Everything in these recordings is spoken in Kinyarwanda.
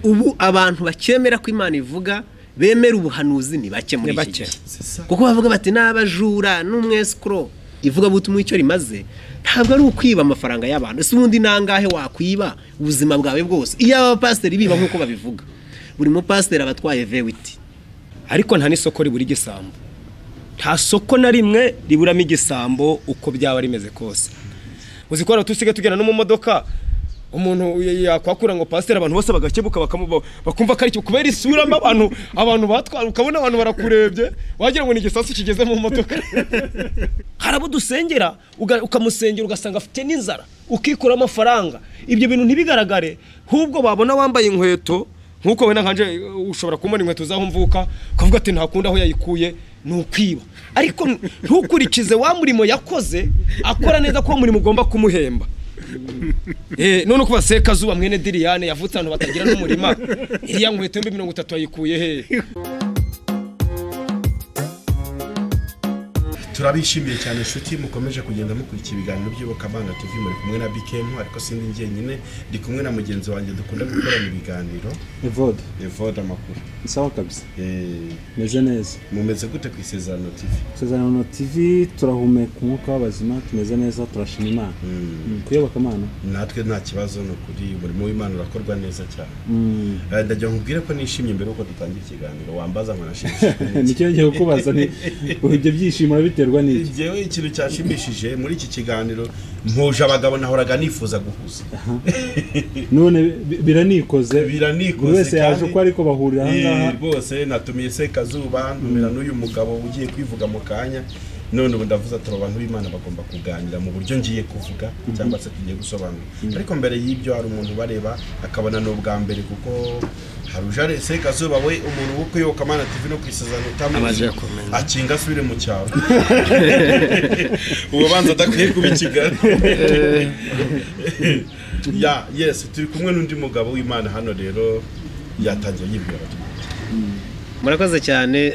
Ubu abantu bakemera ko Imana ivuga, bemera ubuhanuzi ni bake muri iki gihe, kuko bavuga bati n'abajura n'umwesikoro. Ivuga butumwa icyo rimaze ntabwo ari ukwiba amafaranga y'abantu. Ese ubundi nangahe wakwiba ubuzima bwawe bwose? Iyo abapasiteri biba nk'uko babivuga, buri mupasiteri abatwaye vewiti. Ariko nta n'isoko ribura igisambo, nta soko na rimwe riburamo igisambo uko byaba rimeze kose. Uzi ko tusigaye tugenda no mu modoka, umuntu yakwakura ngo pasiteri, abantu bose bagakebuka bakumva ko ari kubera isura mbi abantu batwara, ukabona abantu barakurebye wagira ngo ni igisasu kigeze mu modoka. Hari abo dusengera ukamusengera ugasanga afite n'inzara, ukikura amafaranga, ibyo bintu ntibigaragare, ahubwo babona wambaye inkweto nkuko wenda nkanje ushobora kumubona inkweto zaho mvuka ukavuga ati ntakunda aho yayikuye, ni ukwiba. Ariko ntukurikize wa murimo yakoze, akora neza ko umurimo ugomba kumuhemba. None kuba Sekazuba mwene Diriyane yavutse ahantu batagira n'umurima, iriya nkweto mbi 30 yayikuye he? Turabishimiye cyane inshuti mukomeje kugenda mukurikira ibiganiro by'Iyobokamana TV. Muri kumwe na Bikem, ariko sindi njyenyine, ndi kumwe na mugenzi wanjye dukunda gukorana ibiganiro, Evode. Evode, amakuru? Sawa kabisa. Meze neza. Mumeze gute ku Isezerano TV? Isezerano TV turahumeka umwuka w'abazima, tumeze neza, turashima Imana. Kuyobokamana natwe nta kibazo, ni ukuri umurimo w'Imana urakorwa neza cyane. Ndagira nkubwire ko nishimye mbere uko dutangira ikiganiro, wambaza ngo nashimishijwe. Nicyo ngiye kukubaza, ni ibyo byishimo biterwa n'iki? Njyewe ikintu cyashimishije muri iki kiganiro, mpuje abagabo nahoraga nifuza guhuza. None biranikoze, biranikoze, buri wese yaje uko ariko bahurira aha ngaha. Rwose natumiye Sekazuba, ntumira n'uyu mugabo ugiye kwivuga mu kanya. None ubu ndavuze ati abantu b'Imana bagomba kuganira mu buryo ngiye kuvuga cyangwa se tugiye gusobanura. Ariko mbere y'ibyo hari umuntu bareba akabona ni ubwa mbere, kuko hari Sekazuba we umuntu wo kuyobokamana TV no kwisezerano utamuzi akinga asubire mu cyaro, uwo banza adakwiye kuba i Kigali. Ya yes, turi kumwe n'undi mugabo w'Imana hano rero, yatangiye yibwira abaturage. Murakoze cyane,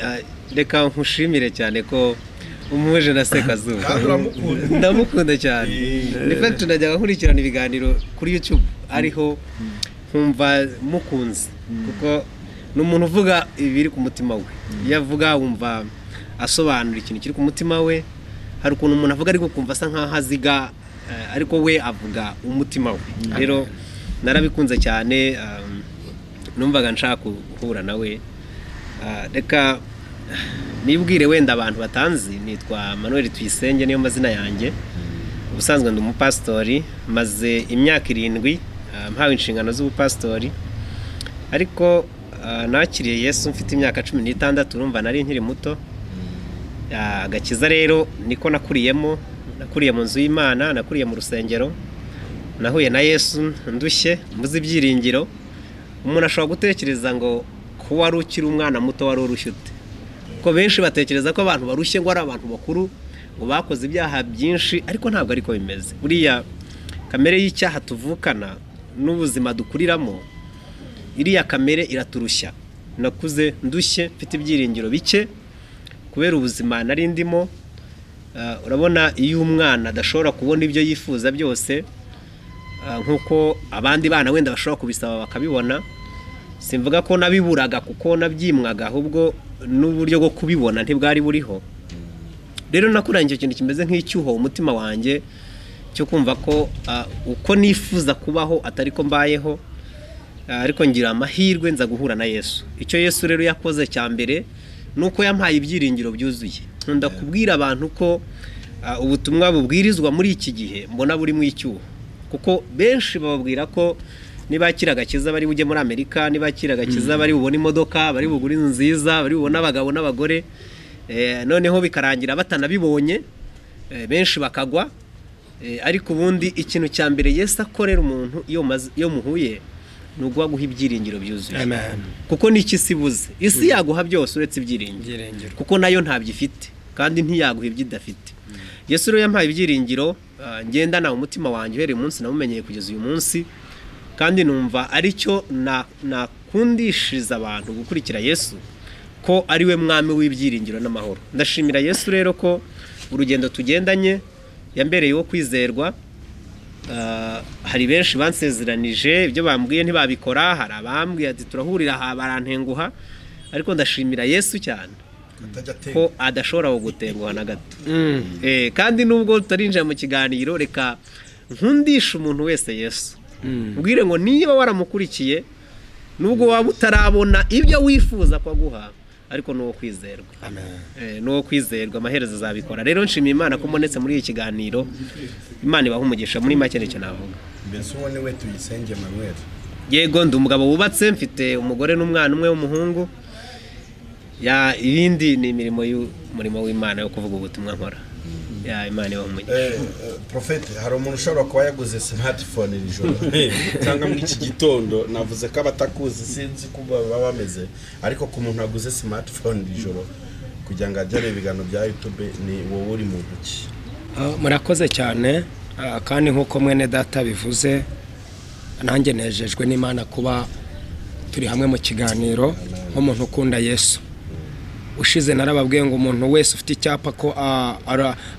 reka nkushimire cyane ko umuje na Sekazuba. Ndamukunda cyane. In fact najyaga nkurikirana ibiganiro kuri YouTube ariho nkumva mukunze, kuko ni umuntu uvuga ibiri ku mutima we. Iyo avuga wumva asobanura ikintu kiri ku mutima we. Hari ukuntu umuntu avuga ariko kumva asa nkaho aziga, ariko we avuga umutima we. Rero narabikunze cyane, numvaga nshaka guhura nawe. Reka nibwire wenda abantu batanzi, nitwa Manuel Tuyisenge niyo mazina yanjye. Ubusanzwe ndi umupasitori, maze imyaka 7 mpawe inshingano z'ubupasitori, ariko nakiriye Yesu mfite imyaka 16, urumva nari nkiri muto. Agakiza rero niko nakuriyemo, nakuriye mu nzu y'Imana, nakuriye mu rusengero, nahuye na Yesu ndushye mbuze ibyiringiro. Umuntu ashobora gutekereza ngo ko wari ukiri umwana muto wari urushye ute? Ko benshi batekereza ko abantu barushye ngo ari abantu bakuru, ngo bakoze ibyaha byinshi, ariko ntabwo ariko bimeze. Buriya kamere y'icyaha tuvukana n'ubuzima dukuriramo, iriya kamere iraturushya. Nakuze ndushye mfite ibyiringiro bike kubera ubuzima nari ndimo. Urabona iyo umwana adashobora kubona ibyo yifuza byose nkuko abandi bana wenda bashobora kubisaba bakabibona, simvuga ko nabiburaga kuko nabyimwaga, ahubwo n'uburyo bwo kubibona ntibwari buriho. Rero nakuranye ikintu kimeze nk'icyuho umutima wanjye cyo kumva ko uko nifuza kubaho atari ko mbayeho, ariko ngira amahirwe nza guhura na Yesu. Icyo Yesu rero yakoze cya mbere nuko yampaye ibyiringiro byuzuye. Nkunda kubwira abantu ko ubutumwa bubwirizwa muri iki gihe mbona buri mu icyuho, kuko benshi bababwira ko nibakira agakiza bari bujye muri Amerika, nibakira agakiza bari bubone imodoka, bari bugure inzu nziza, bari bubone abagabo n'abagore, noneho bikarangira batanabibonye, benshi bakagwa. Ariko ubundi ikintu cya mbere Yesu akorera umuntu iyo muhuye ni uguha ibyiringiro byuzuye. Kuko niki isi ibuze? Isi yaguha byose uretse ibyiringiro, kuko nayo ntabyo ifite kandi ntiyaguha ibyo idafite. Yesu rero yampaye ibyiringiro ngendana umutima wanjye uhereye umunsi namumenyeye kugeza uyu munsi, kandi numva aricyo nakundishiriza abantu gukurikira Yesu, ko ari we mwami w'ibyiringiro n'amahoro. Ndashimira Yesu rero ko urugendo tugendanye yambereye wo kwizerwa. Hari benshi bansezeranije ibyo bambwiye ntibabikora, hari abambwiye ati turahurira aha barantenguha, ariko ndashimira Yesu cyane ko adashobora kugutenguha na gato. Kandi nubwo tutarinjira mu kiganiro, reka nkundisha umuntu wese Yesu, ubwire ngo niba waramukurikiye nubwo waba utarabona ibyo wifuza ko aguha, ariko nuwo kwizerwa. Nuwo kwizerwa, amaherezo azabikora. Rero nshimiye Imana ko mbonetse muri iki kiganiro. Imana ibahe umugisha. Muri make nicyo navuga. Mbese uwo ni we Tuyisenge Emmanuel? Yego, ndi umugabo wubatse, mfite umugore n'umwana umwe w'umuhungu. Ya ibindi ni imirimo y'umurimo w'Imana yo kuvuga ubutumwa nkora. Ya Imana ibahe umugisha. Prophet, hari umuntu ushobora kuba yaguze smartphone iri joro cyangwa muri iki gitondo, navuze ko abatakuzi sinzi ko baba bameze, ariko ku muntu aguze smartphone iri joro kugira ngo ajye areba ibiganiro bya YouTube, ni wowe uri mu ntoki. Murakoze cyane, kandi nk'uko mwene data bivuze, nanjye nejejwe n'Imana kuba turi hamwe mu kiganiro nk'umuntu ukunda Yesu. Ushize narababwiye ngo umuntu wese ufite icyapa ko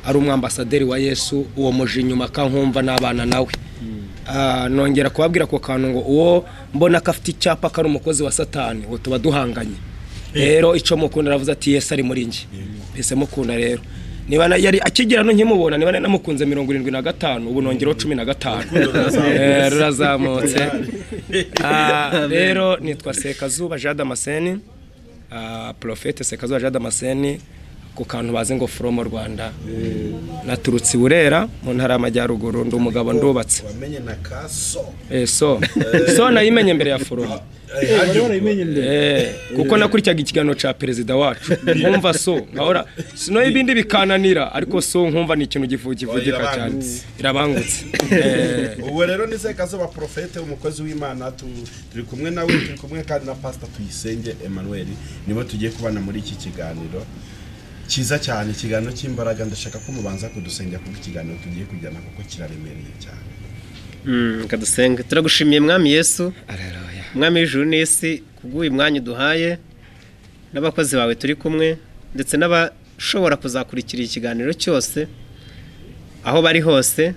ari umwambasaderi wa Yesu, uwo muje inyuma kankumva n'abana nawe. Nongera kubabwira ko kantu ngo uwo mbona ko afite icyapa ko ari umukozi wa Satani, uwo tuba duhanganye. Rero ico mukunda aravuze ati Yesu ari muri nge. Mbese mukunda rero niba yari akigira no nkimubona, niba namukunze 75, ubu nongeraho 15. Rurazamutse. Rero nitwa Sekazuba Jean Damascene, Prophète Sekazuba Jean Damascene, ku kantu bazi ngo from Rwanda. Naturutse Burera mu ntara y'Amajyaruguru, ndi umugabo ndubatse. Wamenye na kaso. So nayimenye mbere ya forum. Kuko nakurikiraga ikiganiro ca perezida wacu, nkumva so nkahora sino ibindi bikananira, ariko so nkumva ni ikintu givugika cyane, irabangutse. Ubu rero ni Sekazuba Prophète, umukozi w'Imana, turi kumwe nawe, turi kumwe kandi na Pastor Tuyisenge Emmanuel, nibo tugiye kubana muri iki kiganiro cyiza cyane, ikiganiro cy'imbaraga. Ndashaka ko mubanza kudusengera kuko ikiganiro tugiye kujyana kuko kiraremereye cyane. Kadusenga. Turagushimiye Mwami Yesu, Haleluya, Mwami w'ijuru n'isi, kubw'uyu mwanya uduhaye n'abakozi bawe turi kumwe, ndetse n'abashobora kuzakurikira ikiganiro cyose aho bari hose,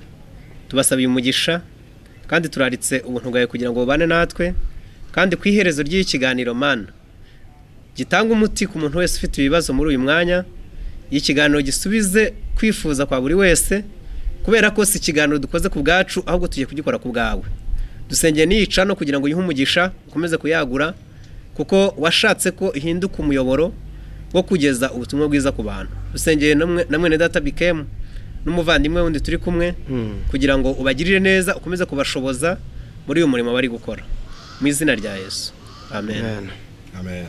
tubasabiye umugisha kandi turaritse ubuntu bwawe kugira ngo bubane natwe, kandi ku iherezo ry'iki kiganiro Mana gitanga umuti ku muntu wese ufite ibibazo muri uyu mwanya. Ikiganiro gisubize kwifuza kwa buri wese, kubera ko si ikiganiro dukoze ku bwacu, ahubwo tugiye kugikora ku bwawe. Dusengeye niyica no kugira ngo uyihe umugisha, ukomeze kuyagura, kuko washatse ko ihinduka umuyoboro wo kugeza ubutumwa bwiza ku bantu. Dusengeye na mwene data Bikem n'umuvandimwe wundi turi kumwe, kugira ngo ubagirire neza, ukomeze kubashoboza muri uyu murimo bari gukora. Mu izina rya Yesu, amen. Amen.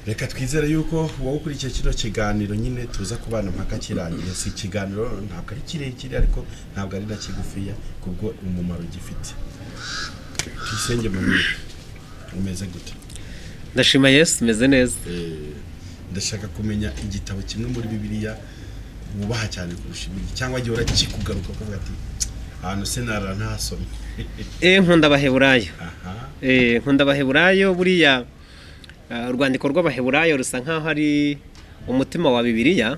Reka twizere yuko wowe ukurikiye kino kiganiro nyine tuza kubana mpaka kirangiye. Si ikiganiro ntabwo ari kirekire, ariko ntabwo ari na kigufiya, kubwo umumaro gifite. Tuyisenge Emmanuel, umeze gute? Ndashima Yesu, meze neza. Ndashaka kumenya igitabo kimwe muri Bibiliya wubaha cyane kurusha ibindi, cyangwa gihora kikugaruka ukavuga ati ahantu se narara ntasomye. Nkunda Abaheburayo. Nkunda Abaheburayo. Buriya urwandiko rw'Abaheburayo rusa nkaho ari umutima wa Bibiliya,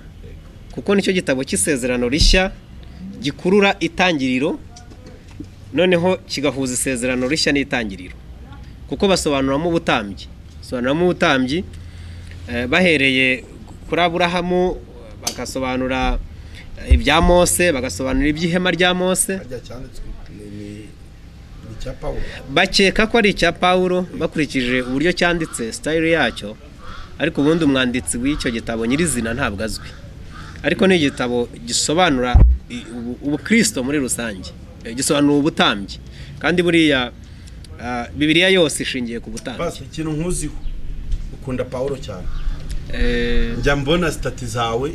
kuko nicyo gitabo cy'isezerano rishya gikurura itangiriro, noneho kigahuza isezerano rishya n'itangiriro, kuko basobanuramo ubutambyi. Basobanuramo ubutambyi bahereye kuri Aburahamu, bagasobanura ibya Mose, bagasobanura iby'ihema rya Mose. Bakeka ko ari icya Pawulo bakurikije uburyo cyanditse, style yacyo, ariko ubundi umwanditsi w'icyo gitabo nyirizina ntabwo azwi. Ariko ni igitabo gisobanura ubukristo muri rusange, gisobanura ubutambyi, kandi buriya Bibiliya yose ishingiye ku butambyi. Basi ikintu nkuziho, ukunda Pawulo cyane. Njya mbona stati zawe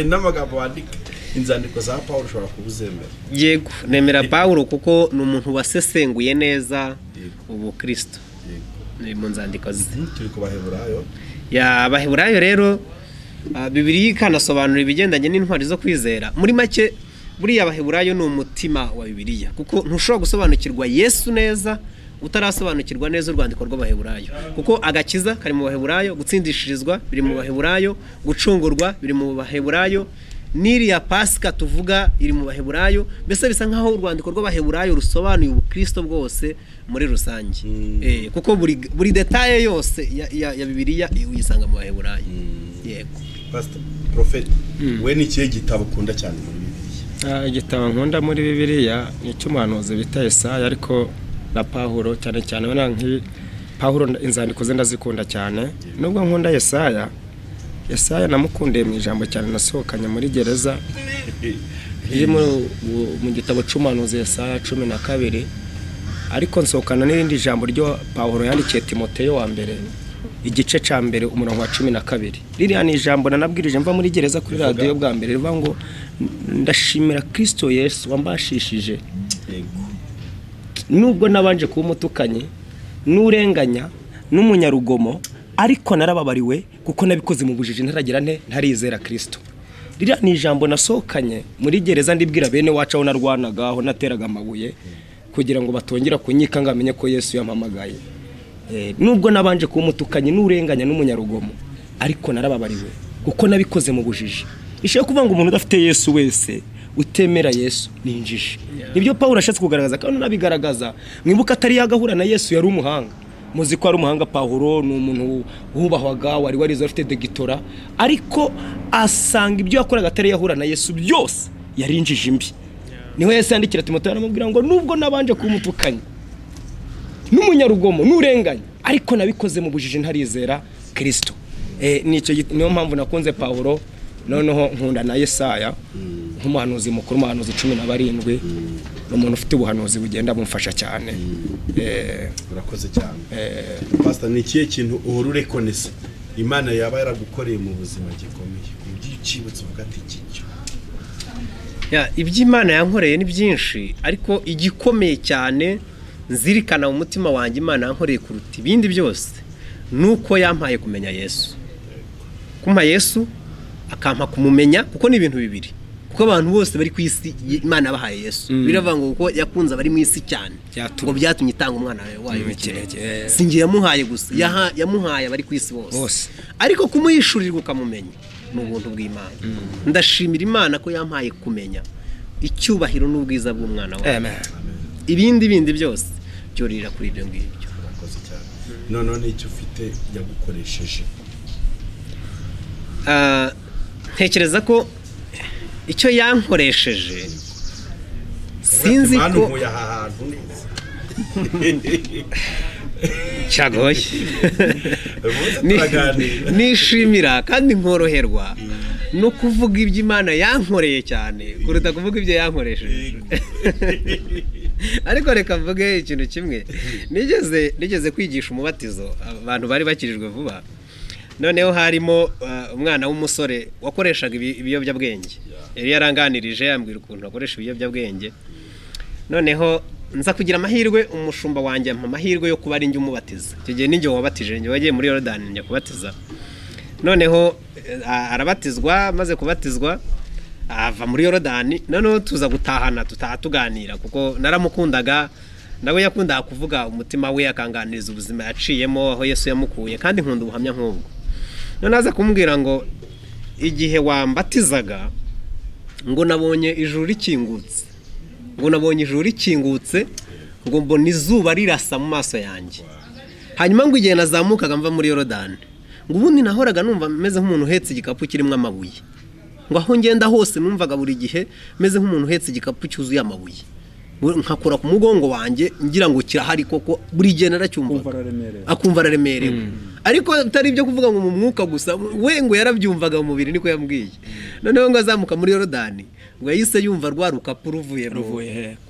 n'amagambo wandika, inzandiko za Pawulo ushobora kubuzemera. Yego, nemera Pawulo kuko ni umuntu wasesenguye neza ubukristo mu nzandiko ze. Turi ku Baheburayo. Ya Abaheburayo rero, Bibiliya ikanasobanura ibigendanye n'intwari zo kwizera. Muri make buriya Abaheburayo ni umutima wa Bibiliya, kuko ntushobora gusobanukirwa Yesu neza utarasobanukirwa neza urwandiko rw'Abaheburayo, kuko agakiza kari mu Baheburayo, gutsindishirizwa biri mu Baheburayo, gucungurwa biri mu Baheburayo, N'iriya Pasika tuvuga iri mu Baheburayo. Mbese bisa nkaho urwandiko rw'Abaheburayo rusobanuye ubukristo bwose muri rusange. Kuko buri detaye yose ya Bibiliya uyisanga mu Baheburayo. Yego. Pastor Prophet, we ni ikihe gitabo ukunda cyane muri Bibiliya? Igitabo nkunda muri Bibiliya ni icy'umuhanuzi bita Yesaya, ariko na Pawulo cyane cyane. Ubona nk'ibi Pawulo inzandiko ze ndazikunda cyane, nubwo nkunda Yesaya. Yesaya namukundiye mu ijambo cyane nasohokanye muri gereza, iri mu gitabo cy'umuhanuzi Yesaya 12, ariko nsohokana n'irindi jambo ryo Pawulo yandikiye Timoteyo wa mbere igice cya mbere umurongo wa 12. Ririya ni ijambo nanabwirije mva muri gereza kuri radiyo bwa mbere, rivuga ngo ndashimira Kristo Yesu wambashishije, nubwo nabanje kuba umutukanyi n'urenganya n'umunyarugomo, ariko narababariwe kuko nabikoze mu bujiji ntaragira nte ntarizera Kristo. Ririya ni ijambo nasohokanye muri gereza ndibwira bene wacu aho narwanaga, aho nateraga amabuye kugira ngo batongera kunyika ngo amenye ko Yesu yampamagaye. Nubwo nabanje kuba umutukanyi n'urenganya n'umunyarugomo, ariko narababariwe kuko nabikoze mu bujiji. Ishaka kuvuga ngo umuntu udafite Yesu wese utemera Yesu ni injiji. Nibyo Pawulo ashatse kugaragaza, kandi nabigaragaza. Mwibuka atari yagahura na Yesu yari umuhanga. Muzi ko ari umuhanga Pawulo, ni umuntu wubahwaga, wari warize afite degitora, ariko asanga ibyo yakoraga atari yahura na Yesu byose yari injiji mbi. Niho Yesu yandikira Timoteyo aramubwira ngo nubwo nabanje kuba umutukanyi n'umunyarugomo n'urenganya, ariko nabikoze mu bujiji ntarizera Kristo. Nicyo niyo mpamvu nakunze Pawulo, noneho nkunda na Yesaya nk'umuhanuzi mukuru, umuhanuzi 17, ni umuntu ufite ubuhanuzi bugenda bumfasha cyane. Urakoze cyane. Pastor, ni ikihe kintu uhora urekonesa Imana yaba yaragukoreye mu buzima gikomeye, ku buryo ucibutse uvuga ati iki cyo? Iby'Imana yankoreye ni byinshi, ariko igikomeye cyane nzirikana mu mutima wanjye Imana yankoreye kuruta ibindi byose nuko yampaye kumenya Yesu. Kumpa Yesu akampa kumumenya, kuko ni ibintu bibiri. Kuko abantu bose bari ku isi Imana yabahaye Yesu. Biravuga ngo kuko yakunze abari mu isi cyane, ngo byatumye itanga umwana wayo w'ikinege. Si njye yamuhaye gusa, yamuhaye abari ku isi bose. Ariko kumuhishurirwa ukamumenya ni ubuntu bw'Imana. Ndashimira Imana ko yampaye kumenya icyubahiro n'ubwiza bw'umwana wayo. Ibindi bindi byose byorira kuri ibyo ngibyo. Urakoze cyane. None n'icyo ufite yagukoresheje? Ntekereza ko icyo yankoresheje sinzi ko cyagoye. Nishimira kandi nkoroherwa no kuvuga ibyo Imana yankoreye cyane kuruta kuvuga ibyo yankoresheje. Ariko reka mvuge ikintu kimwe. Nigeze kwigisha umubatizo abantu bari bakirijwe vuba. Noneho harimo umwana w'umusore wakoreshaga ibiyobyabwenge. Yari yaranganirije yambwira ukuntu akoresha ibiyobyabwenge. Noneho nza kugira amahirwe, umushumba wanjye ampa amahirwe yo kuba ari njye umubatiza. Icyo gihe ninjye wabatije, njye wagiye muri Yorodani njya kubatiza. Noneho arabatizwa, maze kubatizwa ava muri Yorodani. Noneho tuza gutahana, tutaha tuganira kuko naramukundaga, nawe yakundaga kuvuga umutima we akanganiriza ubuzima yaciyemo aho Yesu yamukuye, kandi nkunda ubuhamya nk'ubwo. None aza kumbwira ngo igihe wambatizaga ngo nabonye ijuru rikingutse, ngo nabonye ijuru rikingutse, ngo mbona izuba rirasa mu maso yanjye. Hanyuma ngo igihe nazamukaga mva muri Yorodani, ngo ubundi nahoraga numva meze nk'umuntu uhetse igikapu kirimo amabuye. Ngo aho ngenda hose numvaga buri gihe meze nk'umuntu uhetse igikapu cyuzuye amabuye. Nkakora ku mugongo wanjye ngira ngo kirahari koko, buri gihe naracyumvaga, akumva araremerewe. Ariko atari ibyo kuvuga ngo mu mwuka gusa, we ngo yarabyumvaga mu mubiri, niko yambwiye. Noneho ngo azamuka muri Yorodani, ngo yahise yumva rwa rukapu ruvuye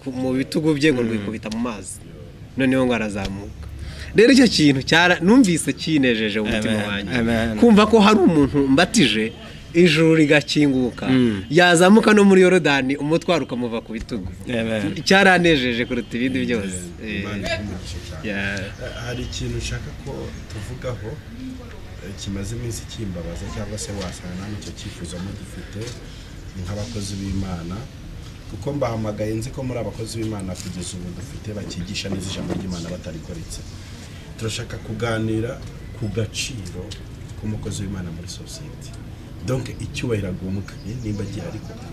mu bitugu bye ngo rwikubita mu mazi. Noneho ngo arazamuka. Rero icyo kintu numvise kinejeje umutima wanjye, kumva ko hari umuntu mbatije ijuru rigakinguka, yazamuka no muri Yorodani umutwaro ukamuva ku bitugu. Cyaranejeje kuruta ibindi byose. Hari ikintu ushaka ko tuvugaho kimaze iminsi kimbabaza, cyangwa se wasanga namwe icyo cyifuzo mugifite nk'abakozi b'Imana, kuko mbahamagaye nzi ko muri abakozi b'Imana kugeza ubu dufite bakigisha neza ijambo ry'Imana batarikoritse. Turashaka kuganira ku gaciro k'umukozi w'Imana muri sosiyete. Donc icyubahiro agombwa nimba gihari koko,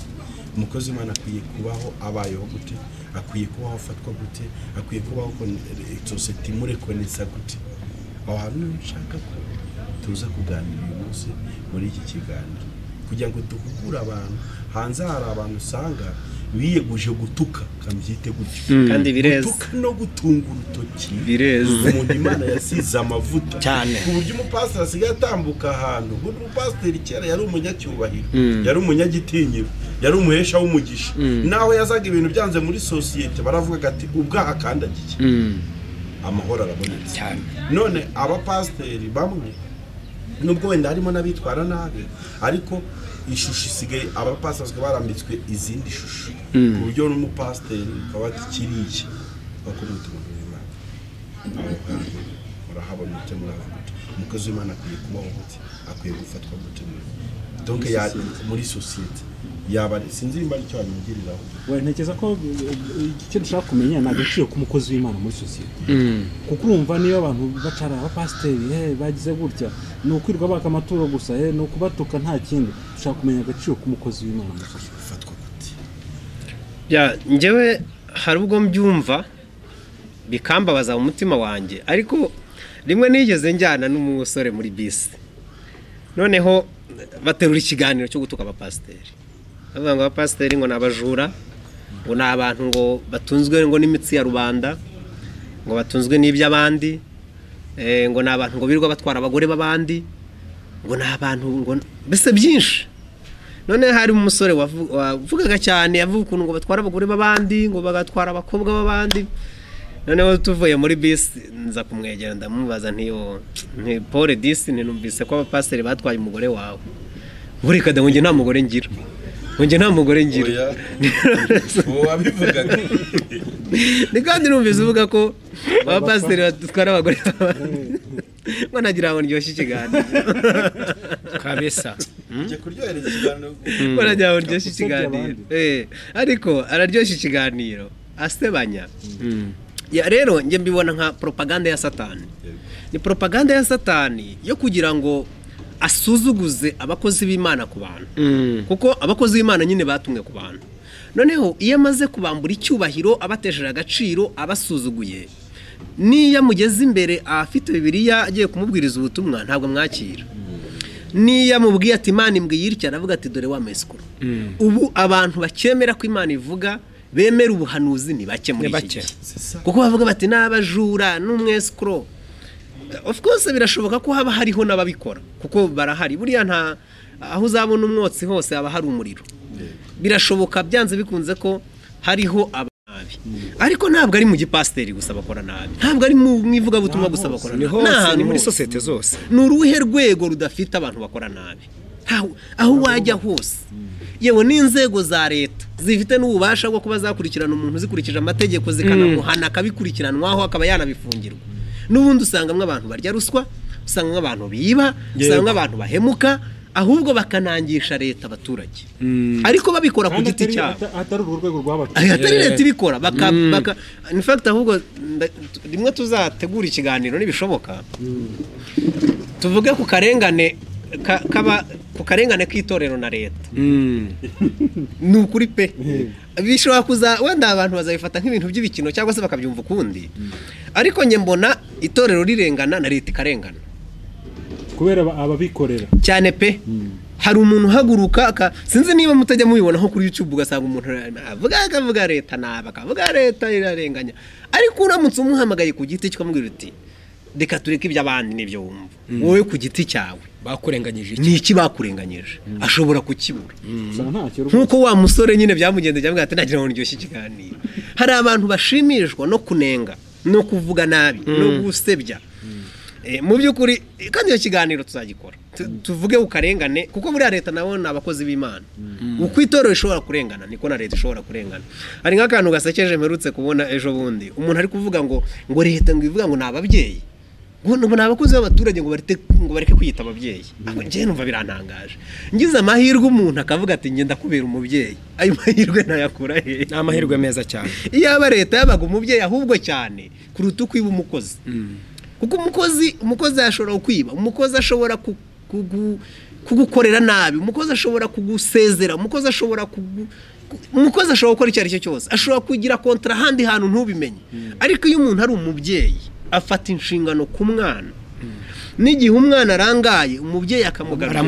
umukozi w'Imana akwiye kubaho abayeho gute, akwiye kubaho afatwa gute, akwiye kubaho sosiyete imurekonesa gute. Aho hantu nshaka ko tuza kuganira uyu munsi muri iki kiganiro kugira ngo duhugure abantu. Hanze hari abantu usanga biyeguje gutuka, kambyite gutyo, kandi bireze, gutuka no gutunga urutoki bireze. Umuntu Imana yasize amavuta cyane, ku buryo umupasiteri asigaye atambuka ahantu. Ubundi umupasiteri kera yari umunyacyubahiro, yari umunyagitinyiro, yari umuhesha w'umugisha. Naho yazaga ibintu byanze muri sosiyete baravugaga ati ubwaha akandagiye amahoro arabonetse cyane. None abapasiteri bamwe nubwo wenda harimo n'abitwara nabi, ariko ishusho isigaye abapasiteri barambitswe izindi shusho, ku buryo n'umupasiteri ukaba ati kiriya bakumwita umuntu w'Imana. Aho hantu murahabona ute, murahavuga ute? Umukozi w'Imana akwiye kubaho gute, akwiye gufatwa gute donc muri sosiyete yaba sinzi nimba aricyo wanyigiriraho. We ntekereza ko icyo dushaka kumenya ni agaciro k'umukozi w'Imana muri sosiyete, kuko urumva niyo abantu bacara abapasiteri bagize gutya ni ukwirwa baka amaturo gusa, ni ukubatuka nta kindi. Dushaka kumenya agaciro k'umukozi w'Imana muri sosiyete. Gufatwa gute? Njyewe hari ubwo mbyumva bikambabaza mu mutima wanjye, ariko rimwe nigeze njyana n'umusore muri bisi, noneho baterura ikiganiro cyo gutuka abapasiteri, bavuga ngo abapasiteri ngo ni abajura, ngo ni abantu ngo batunzwe ngo n'imitsi ya rubanda, ngo batunzwe n'iby'abandi, ngo ni abantu ngo birirwa batwara abagore b'abandi, ngo ni abantu ngo mbese byinshi. None hari umusore wavugaga cyane, yavuga ukuntu ngo batwara abagore b'abandi, ngo bagatwara abakobwa b'abandi. Noneho tuvuye muri bisi nza kumwegera ndamubaza nti Paul disi numvise ko abapasiteri batwaye umugore wawe. Bureka da ngo nta mugore ngira, ngo nta mugore ngira. Wabivugaga ni kandi numvise uvuga ko abapasiteri batwara abagore b'abandi, ngo nagira ngo ndyoshye ikiganiro kabisa. Ngiye kuryohereza ikiganiro, ngo nagira ngo ndyoshye ikiganiro, ariko araryoshye ikiganiro asebanya. Ya rero njye mbibona nka propaganda ya Satani. Ni propaganda ya Satani yo kugira ngo asuzuguze abakozi b'Imana ku bantu, kuko abakozi b'Imana nyine batumwe ku bantu. Noneho iyo amaze kubambura icyubahiro, abatesheje agaciro, abasuzuguye, niyo amugeze imbere afite Bibiliya agiye kumubwiriza ubutumwa ntabwo mwakira. Niyo amubwiye ati Imana imbwiye itya, aravuga ati dore wa mesikuru. Ubu abantu bakemera ko Imana ivuga, bemera ubuhanuzi ni bake muri iki gihe, kuko bavuga bati n'abajura n'umwesikuro. Of course birashoboka ko haba hariho n'ababikora, kuko barahari. Buriya nta aho uzabona umwotsi hose haba hari umuriro. Birashoboka byanze bikunze ko hariho ababi, ariko ntabwo ari mu gipasiteri gusa bakora nabi, ntabwo ari mu ivugabutumwa gusa bakora nabi, ni muri sosiyete zose. Ni uruhe rwego rudafite abantu bakora nabi? Aho wajya hose, yewe n'inzego za leta zifite n'ububasha bwo kuba zakurikirana umuntu zikurikije amategeko, zikanamuhana akabikurikiranwaho akaba yanabifungirwa. N'ubundi usangamo abantu barya ruswa, usangamo abantu biba, usangamo abantu bahemuka, ahubwo bakanangisha leta abaturage, ariko babikora ku giti cyabo, atari urwego rw'abaturage, atari leta ibikora. In fact ahubwo rimwe tuzategura ikiganiro nibishoboka, tuvuge ku karengane ku karengane k'itorero na leta. Ni ukuri pe, bishobora kuza wenda abantu bazabifata nk'ibintu by'ibikino cyangwa se bakabyumva ukundi, ariko njye mbona itorero rirengana na leta ikarengana kubera ababikorera cyane pe. Hari umuntu uhaguruka, sinzi niba mutajya mubibona nko kuri YouTube, ugasanga umuntu avuga akavuga leta nabi, akavuga leta irarenganya, ariko uramutse umuhamagaye ku giti cye ukamubwira uti reka tureke iby'abandi n'ibyo wumva, wowe ku giti cyawe bakurenganyije iki? Ni iki bakurenganyije? Ashobora kukibura. Nkuko wa musore nyine byamugendeye byamubwira ati nagira ngo ndyoshye ikiganiro. Hari abantu bashimishwa no kunenga, no kuvuga nabi, no gusebya. Mu by'ukuri kandi iyo kiganiro tuzagikora, tuvuge ukarengane, kuko buriya leta nabo ni abakozi b'Imana. Uko itorero ishobora kurengana niko na leta ishobora kurengana. Hari nk'akantu gasekeje mperutse kubona ejo bundi, umuntu ari kuvuga ngo leta ngo ivuga ngo ni ababyeyi, ngo ni abakozi b'abaturage, ngo bareke kwiyita ababyeyi. Njye numva birantangaje. Ngize amahirwe umuntu akavuga ati ngenda kubera umubyeyi, ayo mahirwe ntayakura he? Ni amahirwe meza cyane. Iyaba leta yabaga umubyeyi ahubwo cyane kuruta uko iba umukozi. Kuko umukozi ashobora kwiba, umukozi ashobora kugukorera nabi, umukozi ashobora kugusezera, umukozi ashobora umukozi ashobora gukora icyo ari cyo cyose, ashobora kugira kontra ahandi hantu ntubimenye. Ariko iyo umuntu ari umubyeyi afata inshingano ku mwana, n'igihe umwana arangaye umubyeyi akamugarura,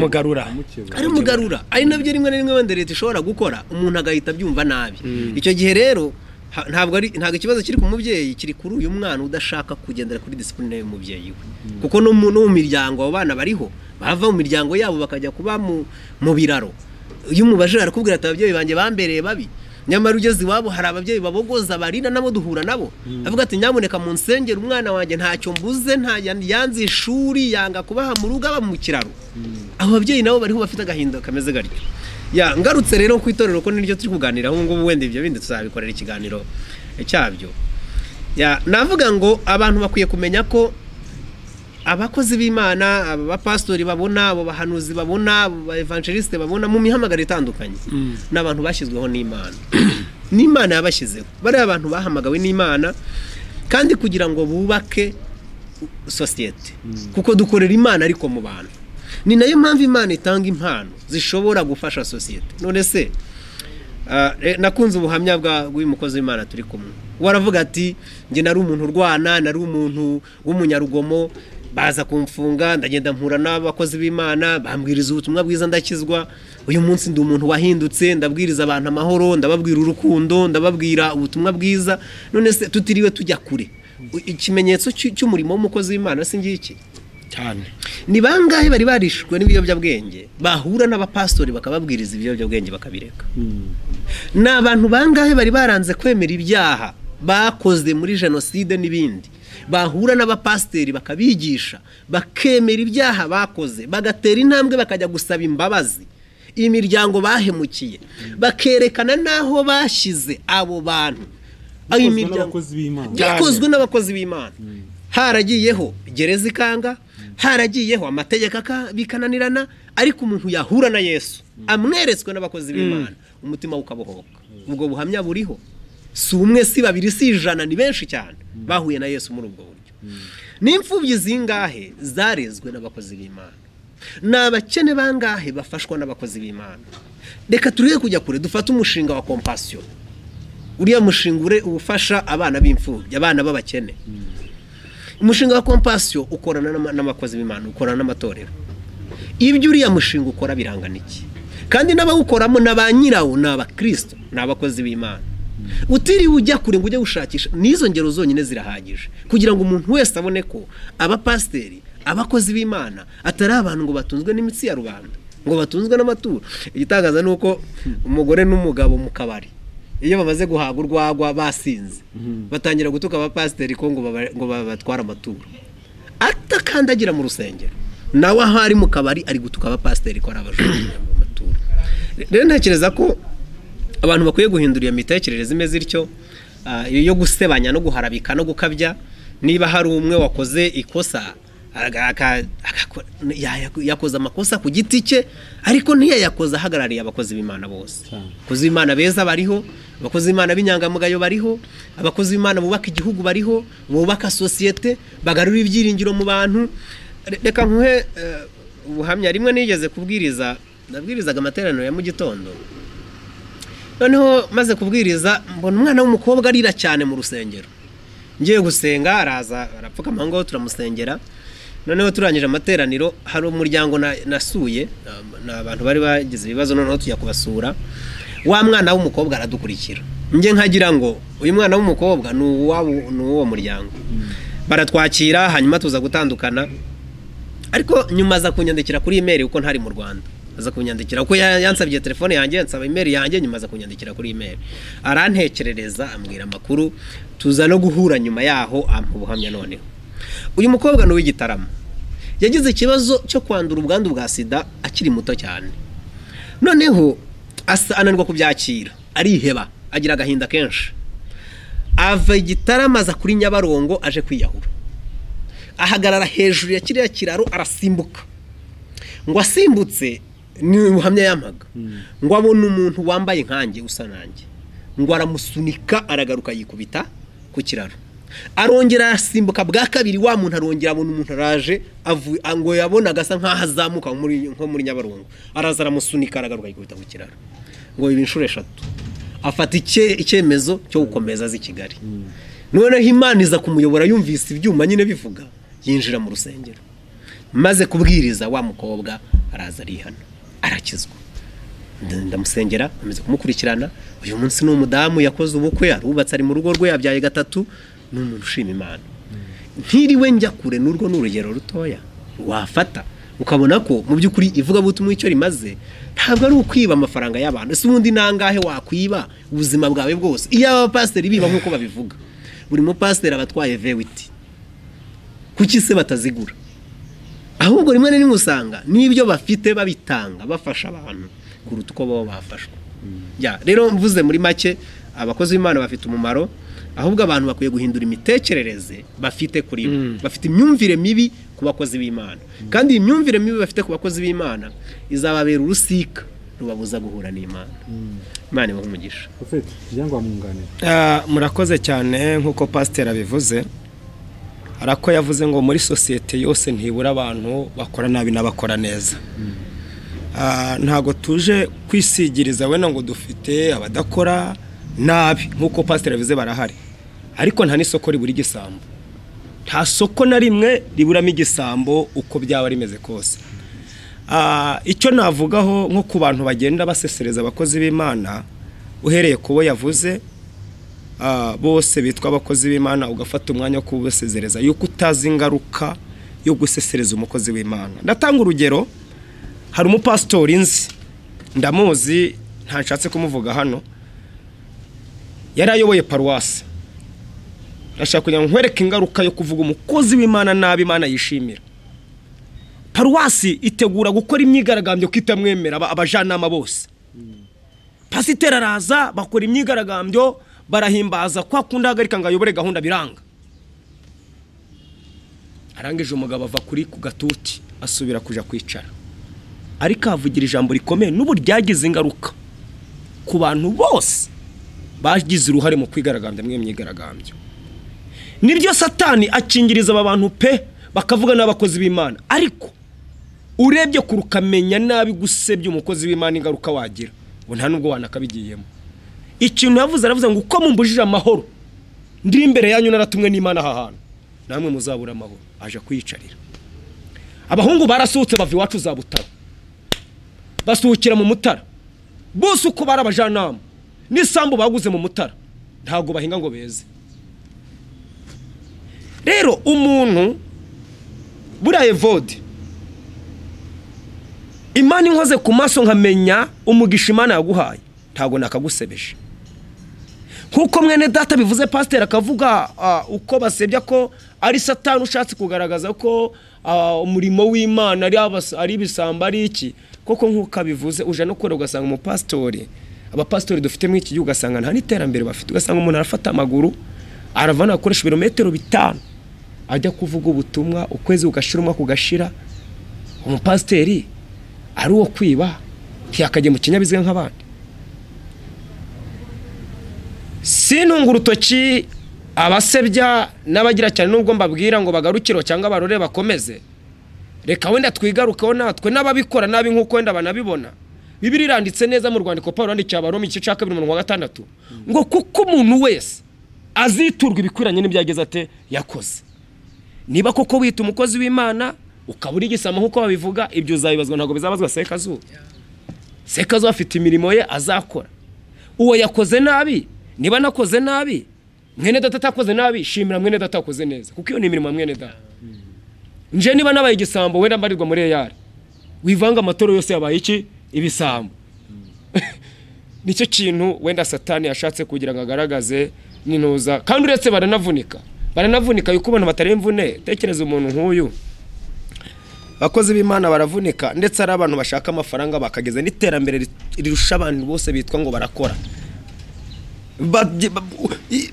aramugarura. Ari nabyo rimwe na rimwe wenda leta ishobora gukora, umuntu agahita abyumva nabi. Icyo gihe rero ntabwo ikibazo kiri ku mubyeyi, kiri kuri uyu mwana udashaka kugendera kuri discipline y'umubyeyi we. Kuko no mu miryango abo bana bariho bava mu miryango yabo bakajya kuba mu biraro. Iyo umubajije arakubwira ati ababyeyi banjye bambereye babi, nyamara ugeze iwabo hari ababyeyi babogoza barira nabo duhura nabo, avuga ati nyamuneka mu nsengero umwana wanjye ntacyo mbuze, yanze ishuri, yanga kubaha mu rugo, aba mu kiraro. Abo babyeyi nabo bariho bafite agahinda kameze gatyo. Ya ngarutse rero ku itorero ko niryo turi kuganiraho ngubu, wenda ibyo bindi tuzabikorera ikiganiro cyabyo. Ya navuga ngo abantu bakwiye kumenya ko abakozi b'Imana, abapastori babona, abo bahanuzi babona, abo evangeliste babona mu mihamagaro itandukanye, n'abantu bashyizweho n'Imana. N'Imana yabashyizeho. Bari abantu bahamagawe n'Imana kandi kugira ngo bubake societe. Kuko dukorera Imana ariko mu bantu. Ni nayo mpamvu Imana itanga impano zishobora gufasha societe. None se nakunze ubuhamya bw'uyu mukozi w'Imana turi kumwe. Waravuga ati nge nari umuntu urwana, nari umuntu w'umunyarugomo, baza kumfunga, ndagenda mpura n'abakozi b'Imana, bambwiriza ubutumwa bwiza ndakizwa. Uyu munsi ndi umuntu wahindutse, ndabwiriza abantu amahoro, ndababwira urukundo, ndababwira ubutumwa bwiza. None se tutiriwe tujya kure, ikimenyetso cy'umurimo w'umukozi w'Imana si ngiki cyane? Ni bangahe bari barishwe n'ibiyobyabwenge bahura n'abapastori bakababwiriza ibiyobyabwenge bakabireka? Ni abantu bangahe bari baranze kwemera ibyaha bakoze muri jenoside n'ibindi, bahura n'abapasiteri bakabigisha bakemera ibyaha bakoze, bagatera intambwe bakajya gusaba imbabazi imiryango bahemukiye, bakerekana naho bashyize abo bantu, byakozwe n'abakozi b'Imana. Haragiyeho gereza ikanga, haragiyeho amategeko bikananirana, ariko umuntu yahura na Yesu amweretswe n'abakozi b'Imana, umutima ukabohoka. Ubwo buhamya buriho, si umwe si babiri si ijana, ni benshi cyane bahuye na Yesu muri ubwo buryo. N'imfubyi zingahe zarezwe n'abakozi b'Imana? Ni abakene bangahe bafashwa n'abakozi b'Imana? Reka tureke kujya kure, dufate umushinga wa Compassion. Uriya mushinga ufasha abana b'imfubyi, abana b'abakene. Umushinga wa Compassion ukorana n'abakozi b'Imana, ukorana n'amatorero. Ibyo uriya mushinga ukora birangana iki? Kandi n'abawukoramo na ba nyirawo ni abakristo, ni abakozi b'Imana. Utiriwe ujya kure ngo ujye gushakisha, n'izo ngero zonyine zirahagije kugira ngo umuntu wese abone ko abapasiteri, abakozi b'Imana atari abantu ngo batunzwe n'imitsi ya rubanda, ngo batunzwe n'amaturo. Igitangaza ni uko umugore n'umugabo mu kabari iyo bamaze guhaga urwagwa basinze, batangira gutuka abapasiteri ko ngo babatwara amaturo, atakandagira mu rusengero, nawe aho ari mu kabari ari gutuka abapasiteri ko ari abajura amaturo. Rero ntekereza ko abantu bakwiye guhindura iyo mitekerereze imeze ityo, yo gusebanya no guharabika no gukabya. Niba hari umwe wakoze ikosa, yakoze amakosa ku giti cye, ariko ntiyayakoze ahagarariye abakozi b'Imana bose. Abakozi b'Imana beza bariho, abakozi b'Imana b'inyangamugayo bariho, abakozi b'Imana bubaka igihugu bariho, bubaka sosiyete, bagarura ibyiringiro mu bantu. Reka nkuhe ubuhamya. Rimwe nigeze kubwiriza, nabwirizaga amateraniro ya mu gitondo. Noneho maze kubwiriza mbona umwana w'umukobwa arira cyane mu rusengero. Ngiye gusenga araza arapfukama ngo turamusengera. Noneho turangije amateraniro hari umuryango nasuye, n'abantu bari bagize ibibazo, noneho tujya kubasura. Wa mwana w'umukobwa aradukurikira. Nge nkagira ngo uyu mwana w'umukobwa ni uwo muryango. Baratwakira hanyuma tuza gutandukana. Ariko nyuma aza kunyandikira kuri email kuko ntari mu Rwanda. Aza kunyandikira kuko yansabye telefone yanjye, yansaba email yanjye, nyuma aza kunyandikira kuri email. Arantekerereza ambwira amakuru, tuza no guhura nyuma yaho ampa ubuhamya. Noneho uyu mukobwa ni uw'igitaramo, yagize ikibazo cyo kwandura ubwandu bwa sida akiri muto cyane. Noneho ananirwa kubyakira, ariheba, agira agahinda kenshi. Ava igitaramo aza kuri Nyabarongo aje kwiyahura. Ahagarara hejuru ya kiriya kiraro arasimbuka. Ngo asimbutse ni ubuhamya yampaga, ngo abone umuntu wambaye nkanjye usa nanjye, ngo aramusunika aragaruka yikubita ku kiraro. Arongera arasimbuka bwa kabiri, wa muntu arongera abona umuntu araje ngo yabonaga asa nkaho azamuka nko muri Nyabarongo, araza aramusunika aragaruka yikubita ku kiraro. Ngo ibi inshuro eshatu afata icyemezo cyo gukomeza aza i Kigali. Noneho Imana iza kumuyobora, yumvise ibyuma nyine bivuga, yinjira mu rusengero. Maze kubwiriza wa mukobwa araza arihana, arakizwa. Ndamusengera, nkomeza kumukurikirana. Uyu munsi ni umudamu yakoze ubukwe, arubatse, ari mu rugo rwe, yabyaye gatatu, ni umuntu ushima Imana. Ntiriwe njya kure, n'urwo ni urugero rutoya wafata ukabona ko mu by'ukuri ivugabutumwa icyo rimaze ntabwo ari ukwiba amafaranga y'abantu. Ese ubundi nangahe wakwiba ubuzima bwawe bwose? Iyo abapasiteri biba nk'uko babivuga, buri mupasiteri aba atwaye V8, kuki se batazigura? Ahubwo rimwe na rimwe usanga n'ibyo bafite babitanga bafasha abantu kuruta uko baba bafashwa. Rero mvuze muri make, abakozi b'Imana bafite umumaro, ahubwo abantu bakwiye guhindura imitekerereze bafite kuri bo. Bafite imyumvire mibi ku bakozi b'Imana, kandi iyi myumvire mibi bafite ku bakozi b'Imana izababera urusika rubabuza guhura n'Imana. Imana ibahe umugisha. Murakoze cyane. Nk'uko pasiteri abivuze, hari ako yavuze ngo muri sosiyete yose ntibura abantu bakora nabi n'abakora neza. Ntabwo tuje kwisigiriza wenda ngo dufite abadakora nabi, nk'uko pasiteri abivuze barahari, ariko nta n'isoko ribura igisambo. Nta soko na rimwe riburamo igisambo uko byaba rimeze kose. Icyo navugaho nko ku bantu bagenda basesereza abakozi b'Imana, uhereye ku bo yavuze bose bitwa abakozi b'Imana, ugafata umwanya wo kubasezereza yuko utazi ingaruka yo gusesereza umukozi w'Imana. Ndatanga urugero, hari umupasitori nzi, ndamuzi, ntashatse kumuvuga hano, yari ayoboye paruwasi. Ndashaka kugira ngo nkwereke ingaruka yo kuvuga umukozi w'Imana nabi Imana yishimira. Paruwasi itegura gukora imyigaragambyo kitamwemera abajanama bose. Pasiteri araza bakora imyigaragambyo, barahimbaza kwa kundi ahagarika ngo ayobore gahunda, biranga. Arangije umugabo ava kuri ku gatuti asubira kuja kwicara, ariko avugira ijambo rikomeye n'ubu ryagize ingaruka ku bantu bose bagize uruhare mu kwigaragambya mwe myigaragambyo. Niryo Satani akingiriza aba bantu pe, bakavuga n'abakozi b'Imana, ariko urebye kurukamenya nabi gusebya umukozi w'Imana ingaruka wagira, ngo nta nubwo wanakabigiyemo. Ikintu yavuze, aravuze ngo uko mumbujije amahoro ndi imbere yanyu naratumwe n'Imana aha hantu, namwe muzabura amahoro. Aje kwiyicarira. Abahungu barasutse bava iwacu za Butaro, basuhukira mu Mutara, bose uko bari abajanama n'isambu baguze mu Mutara ntabwo bahinga ngo beze. Rero umuntu buriya Evode, Imana inkoze ku maso nkamenya umugisha Imana yaguhaye, ntabwo nakagusebeje. Nkuko mwene data bivuze, pasiteri akavuga uko basebya ko ari Satani ushatse kugaragaza ko umurimo w'Imana ari ibisambo ari iki. Koko nkuko abivuze, uje no kure ugasanga umupasitori, abapasitori dufite muri iki gihugu ugasanga nta n'iterambere bafite. Ugasanga umuntu arafata amaguru aravana akoresha ibirometero 5 ajya kuvuga ubutumwa, ukwezi ugashira umwaka ugashira. Umupasiteri ari uwo kwiba, ntiyakajya mu kinyabiziga nk'abandi. Sintunga urutoki abasebya n'abagira cyane, nubwo mbabwira ngo bagarukiro cyangwa barore bakomeze, reka wenda twigarukeho natwe n'ababikora nabi nk'uko wenda banabibona. Bibiliya iranditse neza mu rwandiko Pawulo yandikiye Abaroma igice cya 2 umurongo wa 6 ngo kuko umuntu wese aziturwa ibikwiranye n'ibyo yageze ate yakoze. Niba koko wita umukozi w'Imana ukaba uri igisamo nk'uko babivuga, ibyo uzabibazwa, ntabwo bizabazwa Sekazuba. Sekazuba afite imirimo ye azakora. Uwo yakoze nabi, niba nakoze nabi, mwene data atakoze nabi, shimira mwene data akoze neza, kuko iyo ni imirimo ya mwene data. Nje niba nabaye igisambo wenda mbarirwa muri eyari, wivanga amatoro yose yabaye iki ibisambo. Nicyo kintu wenda Satani yashatse kugira ngo agaragaze n'intuza. Kandi uretse baranavunika yuko abantu batari imvune. Tekereza umuntu nk'uyu, abakozi b'Imana baravunika, ndetse ari abantu bashaka amafaranga bakageza n'iterambere rirusha abantu bose bitwa ngo barakora,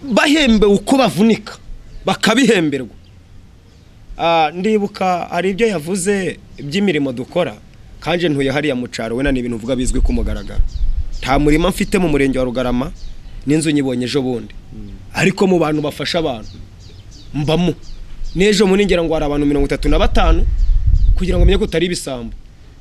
bahembe uko bavunika bakabihemberwa. Ndibuka hari ibyo yavuze by'imirimo dukora, kanje ntuye hariya mu cyaro, wenda ni ibintu uvuga bizwi ku mugaragaro. Nta murima mfite mu murenge wa Rugarama, n'inzu nyibonye ejo bundi, ariko mu bantu bafasha abantu Mbamo n'ejo muri ngira ngo hari abantu 35 kugira ngo menye ko utari ibisambo.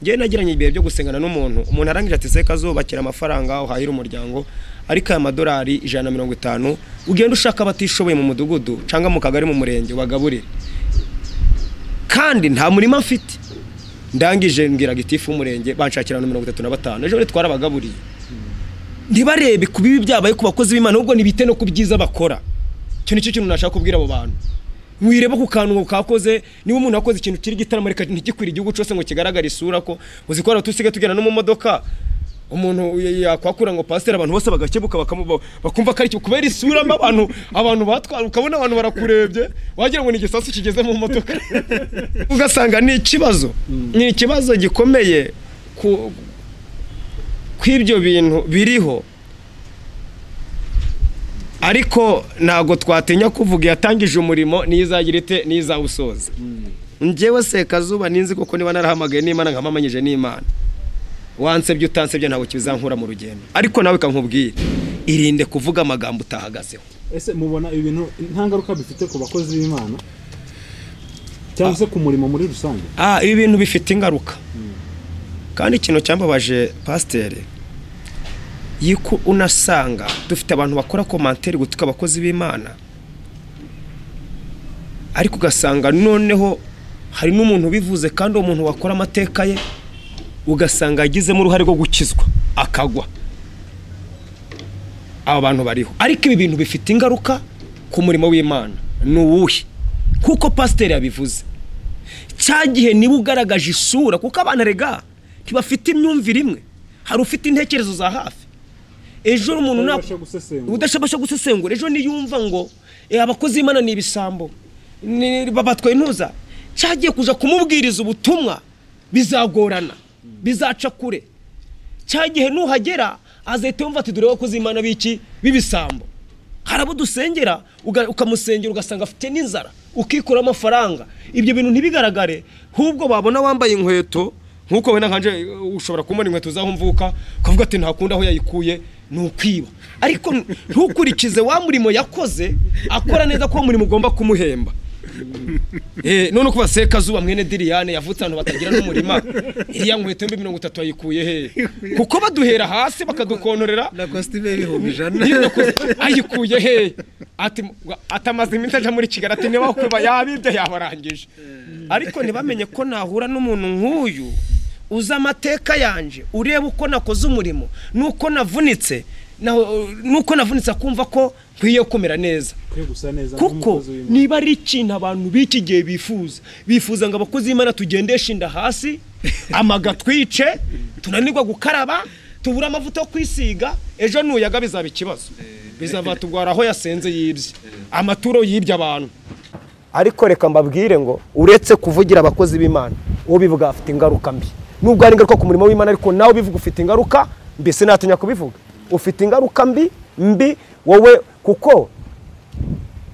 Ngewe nagiranye ibihe byo gusengana n'umuntu, umuntu arangije ati Sekazuba akira amafaranga uhahira umuryango, ariko aya madolari 150 ugenda ushaka abatishoboye mu mudugudu cyangwa mu kagari mu murenge ubagaburire, kandi nta murima mfite. Ndangije mbwira gitifu w'umurenge banshakira abantu 35, ejo twarabagaburiye. Ntibarebe ku bibi byabaye ku bakozi b'Imana, ahubwo nibite no ku byiza bakora. Icyo nicyo kintu nashaka kubwira abo bantu. Mwireba ku kantu kakoze, niba umuntu akoze ikintu kiri gitaramo reka ntigikwira igihugu cyose ngo kigaragare isura ko uzi ko tusigaye tugenda no mu modoka, umuntu yakwakura ngo pastor, abantu bose bagakebuka bakumva ko ari kubera isura mba abantu batwara, ukabona abantu barakurebye wagira ngo ni igisasu kigeze mu modoka. Ugasanga ni ikibazo, ni ikibazo gikomeye ku kw'ibyo bintu biriho. Ariko ntago twatinya kuvuga yatangije umurimo nizagira ite nizawusoza. Njyewe Sekazuba ninzi kuko niba narahamagaye n'Imana nkamamanyije n'Imana, wansebye utansebye ntabwo kizankura mu rugendo. Ariko nawe kankubwira, irinde kuvuga amagambo utahagazeho. Ese mubona ibintu nta ngaruka bifite ku bakozi b'Imana cyangwa se ku murimo muri rusange? Ibi bintu bifite ingaruka. Kandi ikintu cyambabaje pasiteri, yiko unasanga dufite abantu bakora commentaire gutuka abakozi b'Imana, ariko ugasanga noneho hari n'umuntu bivuze kandi uwo muntu wakora amateka ye ugasanga yagizemo uruhare rwo gukizwa akagwa. Aba bantu bariho. Ariko ibi bintu bifite ingaruka ku murimo w'Imana. Ni uwuhe? Kuko pasiteri yabivuze, cya gihe niba ugaragaje isura, kuko abana rega ntibafite imyumvire imwe, hari ufite intekerezo za hafi. Ejo umuntu udashabasha gusesengura, ejo niyumva ngo abakozi b'Imana ni ibisambo, babatwaye intuza, cyagiye kuja kumubwiriza ubutumwa bizagorana, bizaca kure. Cyagihe nuhagera azahita yumva ati dore abakozi b'Imana biki b'ibisambo. Hari abo dusengera ukamusengera ugasanga afite n'inzara, ukikura amafaranga, ibyo bintu ntibigaragare, hubwo babona wambaye inkweto nkuko wena nkanje ushobora kumubona inkweto zaho mvuka ukavuga ati ntakunda aho yayikuye, ni ukwiba. Ariko ntukurikize wa murimo yakoze, akora neza ko murimo ugomba kumuhemba. None kuba Sekazuba mwene Diriyane yavutse ahantu batagira n'umurima, iriya nkweto mbi 30 ayikuye he? Kuko baduhera hasi bakadukontorera na costume 100,000 ayikuye he? Ati atamaze iminsi aja muri Kigali, ati niba kuba yabibye yabarangije. Ariko ntibamenye ko nahura n'umuntu nk'uyu uza amateka yanje, ureba uko nakoze umurimo nuko navunitse, nuko navunitse akumva ko nkwiye kumera neza, kuko niba ari ikintu abantu b'iki gihe bifuza ngo abakozi b'Imana tugendeshe inda hasi, amaga twice, tunanirwa gukaraba, tubura amavuta yo kwisiga, ejo nuyaga bizaba ikibazo, bizava tugwara aho yasenze yibye amaturo yibye abantu. Ariko reka mbabwire ngo uretse kuvugira abakozi b'Imana, uwo bivuga afite ingaruka mbi. Nubwo ari ingaruka ku murimo w'Imana, ariko nawe bivuga ufite ingaruka mbi. Sinatinya kubivuga, ufite ingaruka mbi wowe, kuko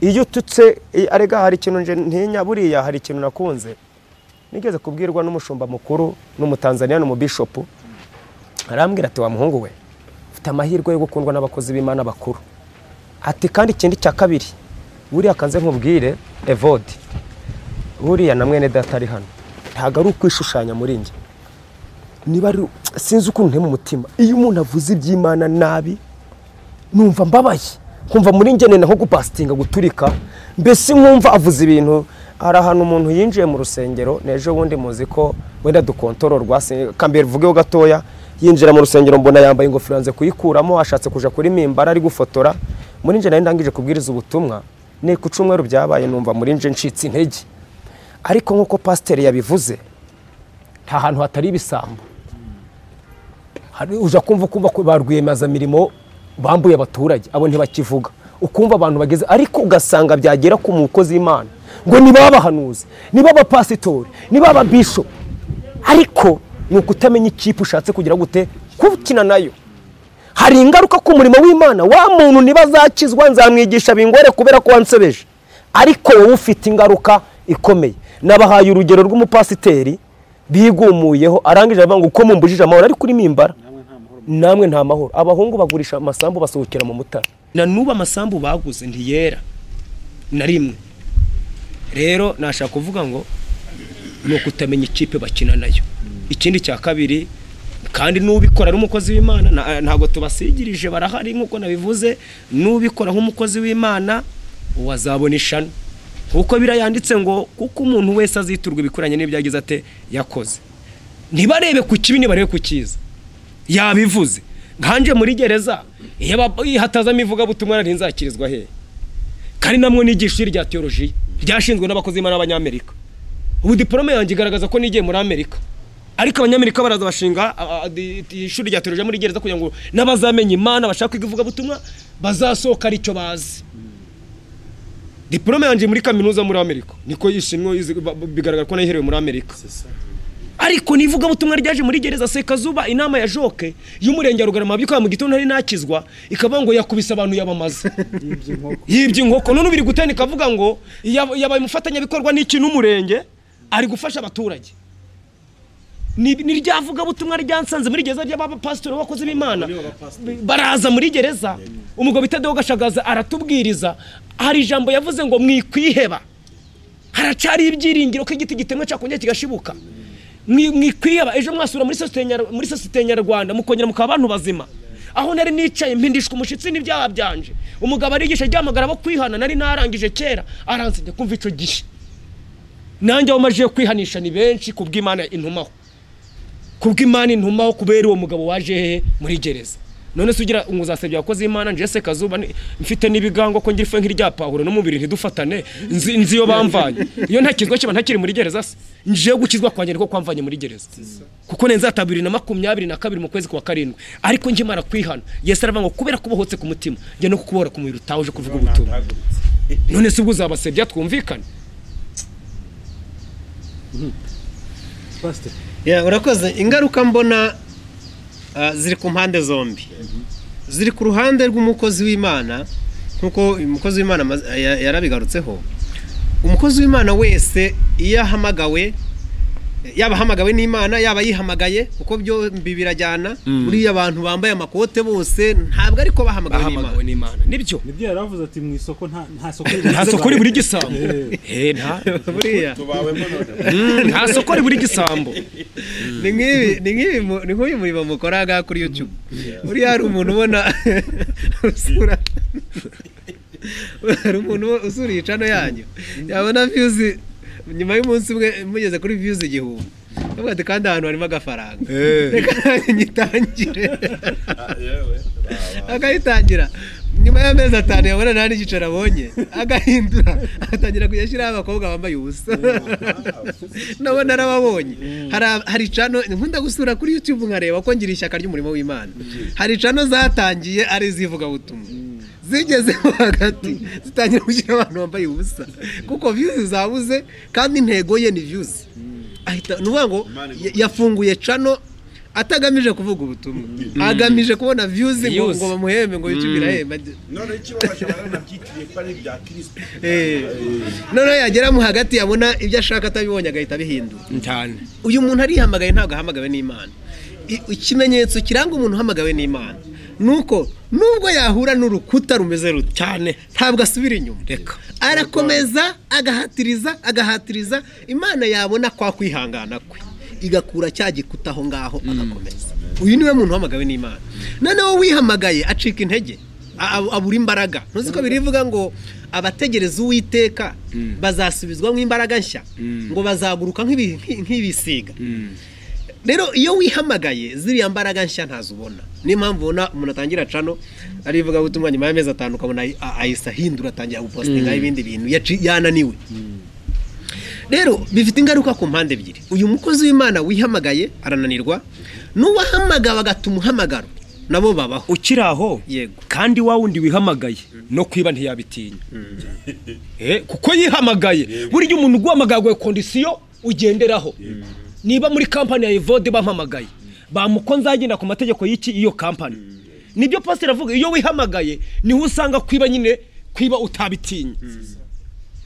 iyo ututse arega hari ikintu nje ntinya. Buriya hari ikintu nakunze nigeze kubwirwa n'umushumba mukuru n'umutanzania n'umubishopu, arambwira ati wa muhungu we, ufite amahirwe yo gukundwa n'abakozi b'Imana bakuru. Ati kandi ikindi cya kabiri, buriya kanze nkubwire Evode, buriya na mwene data ari hano, ntago ari ukwishushanya muri njye, niba ari sinzi ukuntu ntema umutima iyo umuntu avuze iby'Imana nabi numva mbabaye, nkumva muri njye nko gupastinga guturika, mbese nkumva avuze ibintu. Hari ahantu umuntu yinjiye mu rusengero n'ejo bundi muzi ko wenda dukontororwa, kambere vugeho gatoya, yinjira mu rusengero mbona yambaye ingofero yanze kuyikuramo, ashatse kuja kuri mimbara ari gufotora. Muri njye nari ndangije kubwiriza ubutumwa, ni ku cyumweru byabaye, numva muri nje ncitse intege. Ariko nkuko pasiteri yabivuze, nta hantu hatari ibisambo. Hari uja kumva ko ba rwiyemezamirimo bambuye abaturage, abo ntibakivuga, ukumva abantu bageze, ariko ugasanga byagera ku mukozi w'Imana ngo niba abahanuzi, niba abapasitori, niba ababisho, ariko ni ukutamenya ikipe ushatse kugira gute kukina nayo. Hari ingaruka ku murimo w'Imana. Wa muntu niba azakizwa nzamwigisha bingore kubera ko wansebeje, ariko wowe ufite ingaruka ikomeye. Nabahaye urugero rw'umupasiteri bigumuyeho, arangije avuga ngo uko mumbujije amahoro, ari kuri mimbara namwe nta mahoro. Abahungu bagurisha amasambu basohokera mu Mutara, na nuba amasambu baguze ntiyera na rimwe. Rero nashaka kuvuga ngo ni ukutamenya ikipe bakina nayo. Ikindi cya kabiri, kandi n'ubikora ari umukozi w'Imana, ntabwo tubasigirije, barahari nk'uko nabivuze, n'ubikora nk'umukozi w'Imana wazabona ishano, kuko birayanditse ngo kuko umuntu wese aziturwa ibikuranye n'ibyo yagize ate yakoze. Ntibarebe ku kibi, nibarebe ku cyiza. Yabivuze nkanje muri gereza iyo hatazamo ivugabutumwa nari nzakirizwa he? Kandi namwe nigisha ishuri rya theology ryashinzwe n'abakozi b'Imana b'Abanyamerika. Ubu diplome yanjye igaragaza ko nigiye muri Amerika, ariko Abanyamerika baraza bashinga ishuri rya theology muri gereza kugira ngo n'abazamenya Imana bashaka kwiga ivugabutumwa bazasohoka aricyo bazi. Diplome yanjye muri kaminuza muri Amerika niko yishimwe, bigaragara ko nayiherewe muri Amerika. Ariko nivugabutumwa ryaje muri gereza Sekazuba, inama ya Joke y'umurenge wa Rugarama byuka mu gitondo nari nakizwa, ikavuga ngo yakubise abantu yabamaze yibye inkoko. None biri gutana ikavuga ngo yabaye umufatanyabikorwa n'iki n'umurenge ari gufasha abaturage. Ni ryavuga butumwa ryansanze muri gereza ry'abapasitori b'abakozi b'Imana baraza muri gereza. Umugabo bita Deo Gashagaza aratubwiriza, hari ijambo yavuze ngo mwikwiheba, haracari ibyiringiro ko igiti gitemwe cyakongera kigashibuka. Mwikwiheba, ejo mwasura muri sosiyete nyarwanda mukongera mukaba abantu bazima. Aho nari nicaye mpindishwa umushitsi n'ibyaha byanje, umugabo arigisha ryamagara bo kwihana, nari narangije kera, aransijya kumva ico gihe. Nanjye aho maje kwihanisha ni benshi kubw'Imana intumaho, kubw'Imana intumaho kubera uwo mugabo waje hehe muri gereza. None se ugira ngo uzasebya abakozi b'Imana? Nje Sekazuba mfite n'ibigango ko ngira ife nk'irya Pawulo n'umubiri ntidufatane, nzi iyo bamvanye. Iyo ntakizwa kiba ntakiri muri gereza se, nje gukizwa kwanjye niko kwamvanye muri gereza, kuko nenza 2022 mu kwezi kwa 7. Ariko nkimara kwihana, Yesu aravuga ngo kubera kubohotse ku mutima njye no kukubohora ku mubiri utawuje kuvuga ubutumwa. None se ubwo uzabasebya twumvikane? Pastor, urakoze. Ingaruka mbona ziri ku mpande zombi. Ziri ku ruhande rw'umukozi w'Imana, nkuko umukozi w'Imana yarabigarutseho. Umukozi w'Imana wese iyo ahamagawe, yaba ahamagawe n'Imana, yaba yihamagaye, kuko byo birajyana. Buriya abantu bambaye amakote bose ntabwo ariko bahamagawe n'Imana. Nibyo nibyo yaravuze ati mu isoko nta soko, nta soko riburi gisambo. Nta buriya nta soko riburi gisambo. Ni nk'ibi ni nk'uyu murimo mukoraga kuri YouTube. Buriya hari umuntu ubona usura, hari umuntu usura icano yanyu, yabona views nyuma y'umunsi umwe mugeze kuri views 1000, avuga ati kandi ahantu harimo agafaranga, reka nyitangire. Akayitangira nyuma y'amezi 5 yabona nta n'igiceri abonye, agahindura atangira kujya ashyiraho abakobwa bambaye ubusa. Nabo narababonye. Hari cano nkunda gusura kuri YouTube nkareba ko ngira ishyaka ry'umurimo w'Imana. Hari cano zatangiye ari zivuga butumwa, zigeze hagati zitangira gushyira abantu bambaye ubusa, kuko views zabuze kandi intego ye ni views. Ahita nuvuga ngo yafunguye cano atagamije kuvuga ubutumwa, agamije kubona views ngo bamuhembe, ngo YouTube irahemba. None ikibabaje baranabyitiriye ko ari ibya Kristo. None yagera mu hagati yabona ibyo ashaka atabibonye agahita abihindura cyane. Uyu muntu arihamagaye, ntabwo ahamagawe n'Imana. Ikimenyetso kiranga umuntu uhamagawe n'Imana nuko nubwo yahura n'urukuta rumeze rute cyane, ntabwo asubira inyuma, reka arakomeza agahatiriza agahatiriza. Imana yabona kwa kwihangana kwe igakura cya gikuta aho ngaho agakomeza. Uyu niwe muntu uhamagawe n'Imana. Noneho wihamagaye acika intege, abura imbaraga. Ntuzi ko birivuga ngo abategereza Uwiteka bazasubizwamo imbaraga nshya, ngo bazaguruka nk'ibisiga. Rero iyo wihamagaye ziriya mbaraga nshya ntazubona. Niyo mpamvu ubona umuntu atangira cano arivuga butumwa, nyuma y'amezi 5 ukabona ahise ahindura, atangira gupostinga ibindi bintu, yananiwe. Rero bifite ingaruka ku mpande ebyiri. Uyu mukozi w'Imana wihamagaye arananirwa, n'uwahamagawe agatuma umuhamagaro nabo babaho. Ukiri aho yego, kandi wa wundi wihamagaye no kwiba ntiyabitinya. Kuko yihamagaye. Burya umuntu uguhamagaye kondisiyo ugenderaho. Niba muri kampani ya Evode bampamagaye, bamuko nzagenda ku mategeko y'iki iyo kampani. Nibyo pastor avuga, iyo wihamagaye niho usanga kwiba nyine, kwiba utabitinya.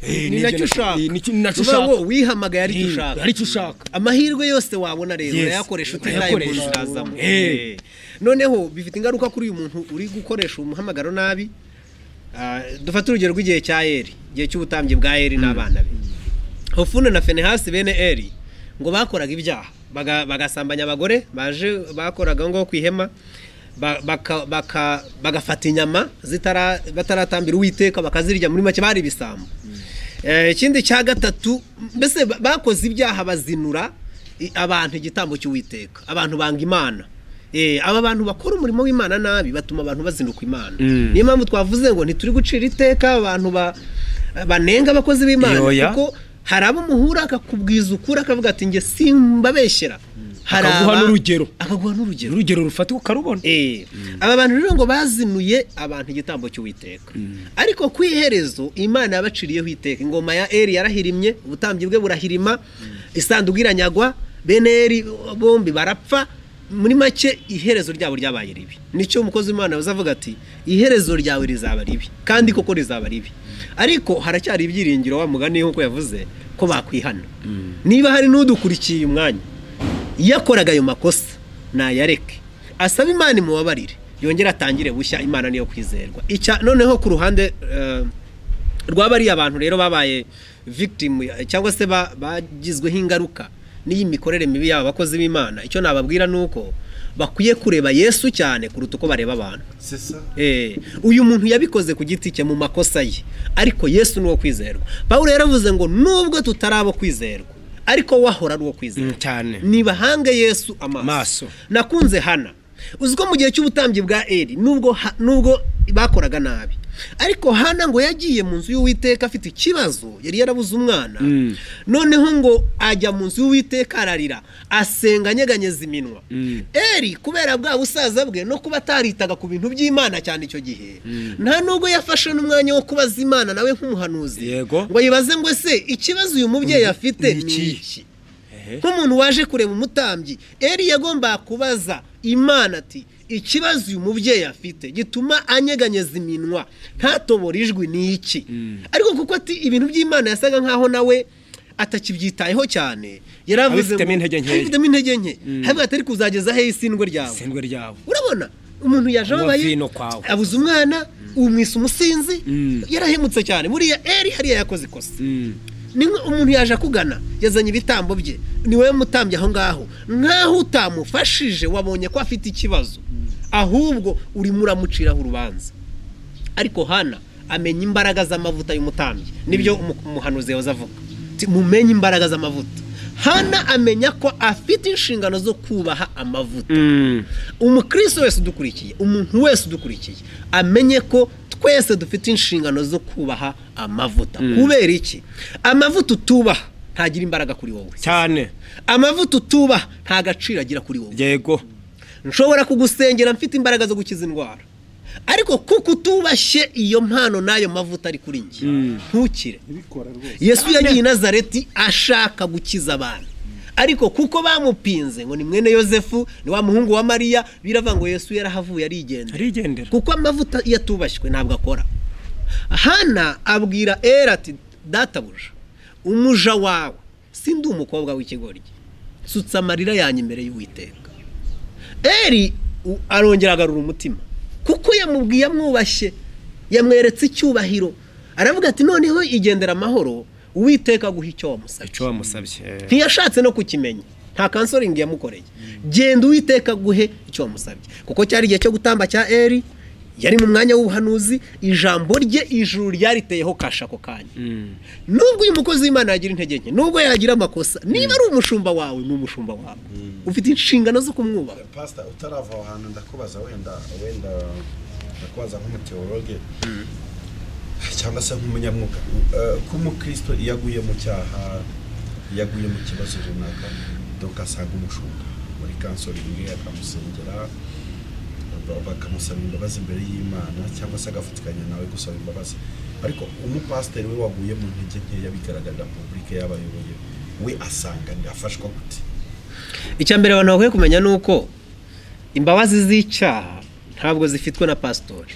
Ni nacyo ushaka, ni nacyo ushaka. Wihamagaye ari cyo ushaka, ari cyo ushaka. Amahirwe yose wabona rero urayakoresha utitaye ku nzirazamo. Noneho bifite ingaruka kuri uyu muntu uri gukoresha umuhamagaro nabi. Dufate urugero rw'igihe cya Eli, igihe cy'ubutambyi bwa Eli n'abana be. Hofuni na Fenehasi bene Eri ngo bakoraga ibyaha, bagasambanya abagore baje bakoraga ngo ku ihema, bagafata inyama bataratambira Uwiteka bakazirya, muri make bari ibisambo. Ikindi cya gatatu, mbese bakoze ibyaha bazinura abantu igitambo cy'Uwiteka, abantu banga Imana. Aba bantu bakora umurimo w'Imana nabi batuma abantu bazinduka Imana. Niyo mpamvu twavuze ngo ntituri gucira iteka abantu banenga abakozi b'Imana, kuko hari abo muhura akakubwiza ukuri akavuga ati nge simbabeshyera, akaguha n'urugero, akaguha n'urugero, urugero rufatika ukarubona. Aba bantu rero ngo bazinuye abantu igitambo cy'Uwiteka, ariko ku iherezo Imana yabaciriyeho iteka. Ingoma ya Eri yarahirimye, ubutambyi bwe burahirima, isanduku iranyagwa, bene Eri bombi barapfa. Muri make iherezo ryabo ryabaye ribi. Nicyo umukozi w'Imana avuga ati iherezo ryawe rizaba ribi, kandi koko rizaba ribi. Ariko haracyari ibyiringiro wa mugani nkuko yavuze ko bakwihana. Niba hari n'udukurikiye umwanya yakoraga ayo makosa nayareke, asaba Imana imubabarire, yongera atangire bushya. Imana niyo kwizerwa. Icya noneho ku ruhande rw'abari abantu rero babaye victim cyangwa se bagizweho ingaruka n'iyi mikorere mibi y'aba bakozi b'Imana, icyo nababwira nuko bakwiye kureba Yesu cyane kuruta uko bareba abantu. Uyu muntu yabikoze ku giti cye mu makosa ye, ariko Yesu ni uwo kwizerwa. Pawulo yaravuze ngo nubwo tutarabo kwizerwa, ariko wahora ari uwo kwizerwa cyane. Nibahange Yesu amaso. Nakunze Hana, uzi ko mu gihe cy'ubutambyi bwa Eri nubwo bakoraga nabi, ariko Hana ngo yagiye mu nzu y'Uwiteka afite ikibazo, yari yarabuze umwana. Noneho ngo ajya mu nzu y'Uwiteka ararira, asenga anyeganyeza iminwa. Eri kubera bwa busaza bwe no kuba ataritaga ku bintu by'Imana cyane icyo gihe, nta nubwo yafashe n'umwanya wo kubaza Imana nawe nk'umuhanuzi, ngo yibaze ngo ese ikibazo uyu mubyeyi afite ni iki? Nk'umuntu waje kureba umutambyi, Eri yagomba kubaza Imana ati ikibazo uyu mubyeyi afite gituma anyeganyeza iminwa ntatobora ijwi ni iki? Ariko kuko ati ibintu by'Imana yasaga nkaho nawe atakibyitayeho cyane, yaravuze ngo abifitemo intege nke, havuga ati ariko uzageza he isindwe ryawe? Isindwe ryawe. Urabona umuntu yaje ababaye, abuze umwana, umwisa umusinzi, yarahemutse cyane. Buriya Eri hariya yakoze ikosa. Ni umuntu yaje akugana, yazanye ibitambo bye, ni wowe mutambye aho ngaho, nkaho utamufashije wabonye ko afite ikibazo, ahubwo urimo uramuciraho urubanza. Ariko Hana amenya imbaraga z'amavuta y'umutambyi, nibyo umuhanuzi yahoze avuga, mumenye imbaraga z'amavuta. Hana amenya ko afite inshingano zo kubaha amavuta. Umukristo wese udukurikiye, umuntu wese udukurikiye, amenye ko twese dufite inshingano zo kubaha amavuta. Kubera iki? Amavuta utubaha ntagira imbaraga kuri wowe cyane. Amavuta utubaha nta gaciro agira kuri wowe. Yego. Nshobora kugusengera mfite imbaraga zo gukiza indwara, ariko kuko utubashye iyo mpano n'ayo mavuta ari kuri njye, ntukire. Yesu yagiye i Nazareti ashaka gukiza abantu, ariko kuko bamupinze ngo ni mwene Yosefu, ni wa muhungu wa Mariya, biravuga ngo Yesu yarahavuye arigendera, kuko amavuta iyo atubashywe ntabwo akora. Hana abwira Eri ati databuja, umuja wawe sindi umukobwa w'ikigoryi, sutsa amarira yanjye imbere y'Uwiteka. Eri arongera agarura umutima, kuko yamubwiye amwubashye, yamweretse icyubahiro, aravuga ati noneho igendera amahoro, Uwiteka aguha icyo wamusabye. Ntiyashatse no kukimenya, nta kansoringi yamukoreye. Genda Uwiteka aguhe icyo wamusabye, kuko cyari igihe cyo gutamba cya Eri, yari mu mwanya w'ubuhanuzi, ijambo rye ijuru ryariteyeho kasha ako kanya. Nubwo uyu mukozi w'Imana yagira intege nke, nubwo yagira amakosa, niba ari umushumba wawe, ni umushumba wawe, ufite inshingano zo kumwubaha. Pastor, utarava aho hantu ndakubaza, wenda ndakubaza nk'umuteologe cyangwa se nk'umunyamwuka, ko umukristo iyo aguye mu cyaha, iyo aguye mu kibazo runaka, donc asanga umushumba muri counseling akamusengera, bakamusaba imbabazi imbere y'Imana, cyangwa se agafatikanya nawe gusaba imbabazi. Ariko umupasiteri we waguye mu ntege nkeya bigaragarira public y'abayoboye, we asanga afashwa gute? Icya mbere abantu bakwiye kumenya nuko imbabazi z'icyaha ntabwo zifitwe na pasitori.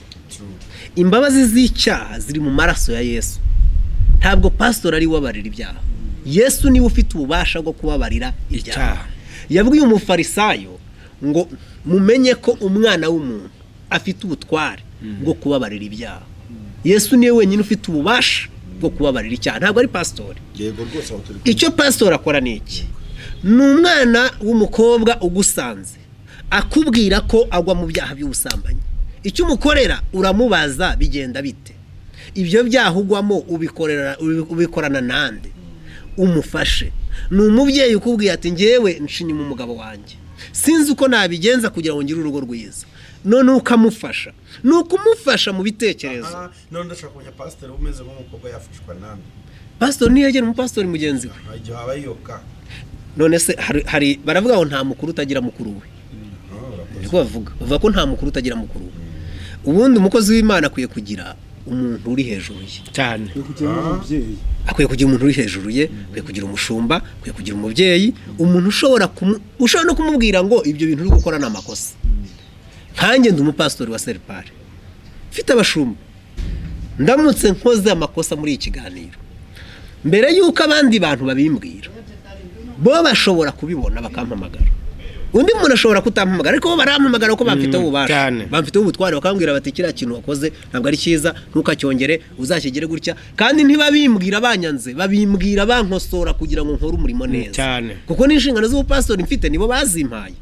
Imbabazi z'icyaha ziri mu maraso ya Yesu. Ntabwo pasitori ari ubabarira ibyaha. Yesu niwe ufite ububasha bwo kubabarira ibyaha. Yabwiye umufarisayo ngo mumenye ko umwana w'umuntu afite ubutware bwo kubabarira ibyaha. Yesu niwe wenyine ufite ububasha bwo kubabarira icyaha, ntabwo ari pasitori. Yego rwose aho turi kumwe. Icyo pasitori akora ni iki? Ni umwana w'umukobwa ugusanze akubwira ko agwa mu byaha by'ubusambanyi, icyo umukorera uramubaza bigenda bite, ibyo byaha ugwamo ubikorana nande, umufashe. Ni umubyeyi ukubwiye ati ngewe nshinyuma umugabo wanjye, sinzi uko nabigenza kugira ngo ngire urugo rwiza, none ukamufasha. Ni ukumufasha mu bitekerezo. None ndashaka kumenya pasiteri umeze nk'umukobwa yafashwa nande? Pasiteri ntiyegera umupasitori mugenzi we. Igihe aba yiyoka. None se hari baravuga ngo nta mukuru utagira mukuru we. Niko bavuga ko nta mukuru utagira mukuru we. Ubundi umukozi w'Imana akwiye kugira umuntu uri hejuru ye cyane, akwiye kugira umuntu uri hejuru ye, akwiye kugira umushumba, akwiye kugira umubyeyi, umuntu ushobora no kumubwira ngo ibyo bintu uri gukora ni amakosa. Nkanjye ndi umupasitori wa Serpare, mfite abashumba, ndamutse nkoze amakosa muri iki kiganiro, mbere y'uko abandi bantu babimbwira bo bashobora kubibona bakampamagara. Undi muntu ashobora kutampamagara, ariko bo barampamagara kuko bamfiteho ububasha, bamfiteho ubutware, bakambwira bati kiriya kintu wakoze ntabwo ari cyiza, ntukacyongere, uzakigere gutya. Kandi ntibabimbwira banyanze, babimbwira bankosora kugira ngo nkore umurimo neza, kuko n'inshingano z'ubupasitori mfite nibo bazimpaye.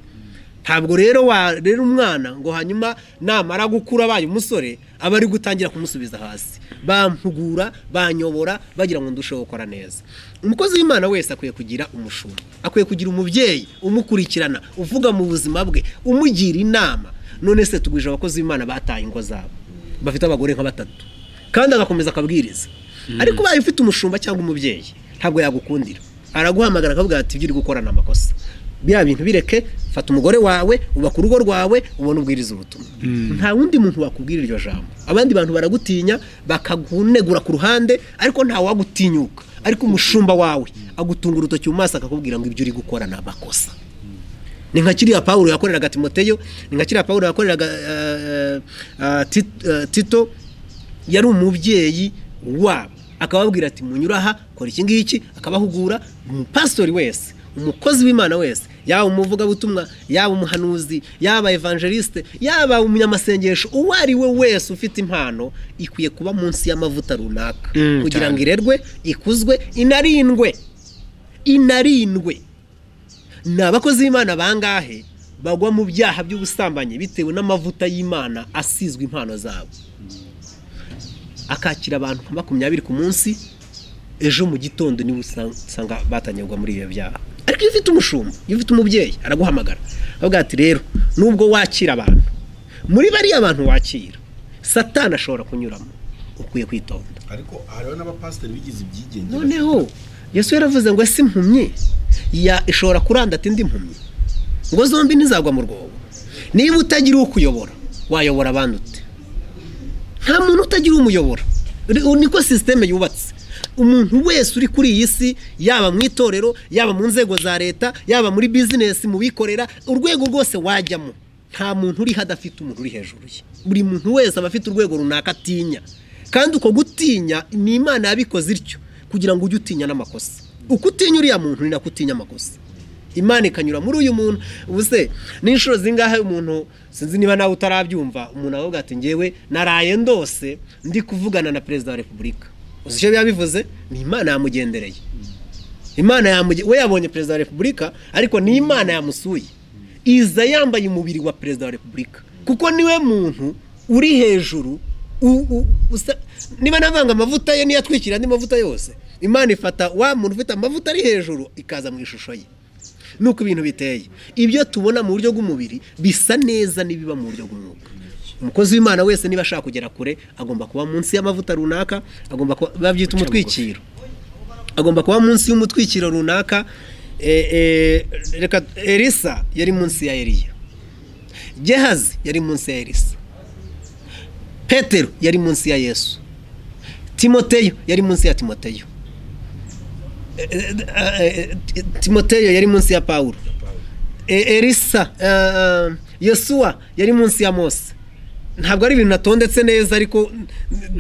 Ntabwo rero warera umwana ngo hanyuma namara gukura abaye umusore aba ari gutangira kumusubiza hasi. Bampugura, banyobora, bagira ngo ndusheho gukora neza. Umukozi w'Imana wese akwiye kugira umushumba, akwiye kugira umubyeyi umukurikirana, uvuga mu buzima bwe, umugira inama. None se tugwije abakozi b'Imana bataye ingo zabo, bafite abagore nka batatu, kandi agakomeza akabwiriza. Ariko ubaye ufite umushumba cyangwa umubyeyi ntabwo yagukundira, araguhamagara akavuga ati ibyo uri gukora ni amakosa, bya bintu bireke, fata umugore wawe, ubaka urugo rwawe, ubone ubwiriza ubutumwa. Nta wundi muntu wakubwira iryo jambo. Abandi bantu baragutinya bakagunegura ku ruhande, ariko nta wagutinyuka. Ariko umushumba wawe agutunga urutoki mu maso akakubwira ngo ibyo uri gukora ni amakosa. Ni nka kiriya Pawulo yakoreraga Timoteyo, ni nka kiriya Pawulo yakoreraga Tito, yari umubyeyi wabo, akababwira ati munyura aha, kora iki ngiki, akabahugura. Umupasitori wese, umukozi w'Imana wese, yaba umuvugabutumwa, yaba umuhanuzi, yaba evangeliste, yaba umunyamasengesho, uwo ari we wese ufite impano ikwiye kuba munsi y'amavuta runaka, kugira ngo irerwe, ikuzwe, inarindwe. Inarindwe. Ni abakozi b'Imana bangahe bagwa mu byaha by'ubusambanyi bitewe n'amavuta y'Imana asizwe impano zabo? Akakira abantu 20 ku munsi, ejo mu gitondo niba usanga batanyagwa muri ibyo byaha. Ariko iyo ufite umushumba, iyo ufite umubyeyi, araguhamagara avuga ati rero nubwo wakira abantu, muri bariya abantu wakira, Satani ashobora kunyuramo, ukwiye kwitonda. Ariko hariho n'abapasiteri bigize ibyigenge. Noneho Yesu yaravuze ngo ese impumyi ya ishobora kuranda ati ndi impumyi, ngo zombi ntizagwa mu rwobo. Niba utagira ukuyobora, wayobora abandi ute? Nta muntu utagira umuyobora. Niko systeme yubatse. Umuntu wese uri kuri iyi si, yaba mu itorero, yaba mu nzego za leta, yaba muri business, mu bikorera, urwego rwose wajyamo, nta muntu uri hadafite umuntu uri hejuru ye. Buri muntu wese aba afite urwego runaka atinya, kandi uko gutinya ni Imana yabikoze ityo kugira ngo ujye utinya n'amakosa. Uko utinya uriya muntu ni nako utinya amakosa. Imana ikanyura muri uyu muntu. Ubuse n'inshuro zingahe umuntu, sinzi niba nawe utarabyumva, umuntu avuga ati ngewe naraye ndose ndi kuvugana na Perezida wa Repubulika. Uzi icyo bivuze? Ni Imana yamugendereye. Imana we yabonye Perezida wa Repubulika, ariko ni Imana yamusuye, iza yambaye umubiri wa Perezida wa Repubulika, kuko niwe muntu uri hejuru. Niba navanga amavuta ye niyatwikira andi mavuta yose, Imana ifata wa muntu ufite amavuta ari hejuru ikaza mu ishusho ye. Nuko ibintu biteye, ibyo tubona mu buryo bw'umubiri bisa neza n'ibiba mu buryo bw'umwuka. Umukozi w'Imana wese niba ashaka kugera kure agomba kuba munsi y'amavuta runaka, agomba kuba, babyita umutwikiro, agomba kuba munsi y'umutwikiro runaka. Reka Elisa yari munsi ya Eliya, Gehazi yari munsi ya Elisa, Petero yari munsi ya Yesu, Timoteyo yari munsi ya Timoteyo, Timoteyo yari munsi ya Paulo, Elisa, Yosuwa yari munsi ya Mose. Ntabwo ari ibintu natondetse neza, ariko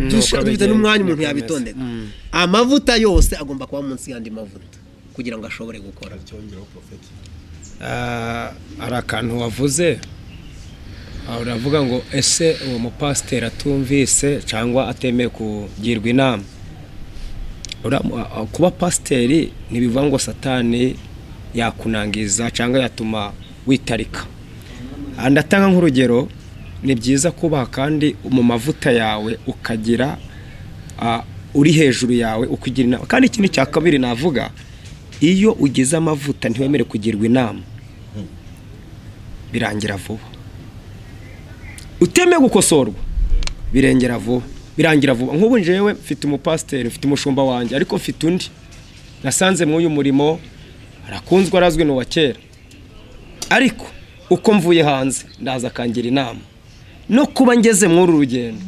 dufite n'umwanya umuntu yabitondeka. Amavuta yose agomba kuba munsi y'andi mavuta kugira ngo ashobore gukora. Hari akantu wavuze, uravuga ngo ese uwo mupasiteri atumvise cyangwa atemeye kugirwa inama, Kuba pasiteri ntibivuga ngo Satani yakunangiza cyangwa yatuma witarika. Ndatanga nk'urugero, ni byiza kubaha kandi mu mavuta yawe ukagira uri hejuru yawe ukugira inama. Kandi ikindi cya kabiri navuga, iyo ugize amavuta ntiwemere kugirwa inama, birangira vuba. Utemeye gukosorwa birengera vuba, birangira vuba. Nk'ubu njyewe mfite umupasiteri, mfite umushumba wanjye, ariko mfite undi nasanze muri uyu murimo, arakunzwe, arazwi, ni uwa kera, ariko uko mvuye hanze ndaza akangira inama. No kuba ngeze muri uru rugendo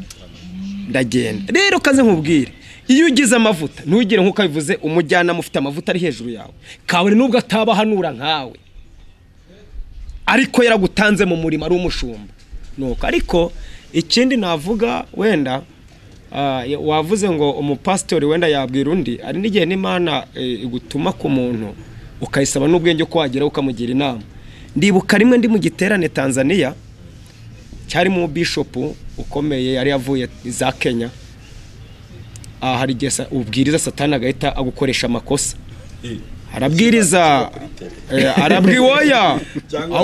ndagenda. Rero kaze nkubwire, iyo ugize amavuta ntugire nk'uko abivuze umujyanama ufite amavuta ari hejuru yawe, kabone nubwo atabahanura nkawe, ariko yaragutanze mu murimo ari umushumba. Nuko ariko ikindi navuga, wenda wavuze ngo umupasitori wenda yabwira undi, ari n'igihe n'Imana igutuma ku muntu ukayisaba n'ubwenge ko wagera ukamugira inama. Ndibuka rimwe ndi mu giterane Tanzania, cyarimo bishopu ukomeye yari yavuye za Kenya. Hari igihe ubwiriza Satani agahita agukoresha amakosa. Arabwiriza, arabwiwoya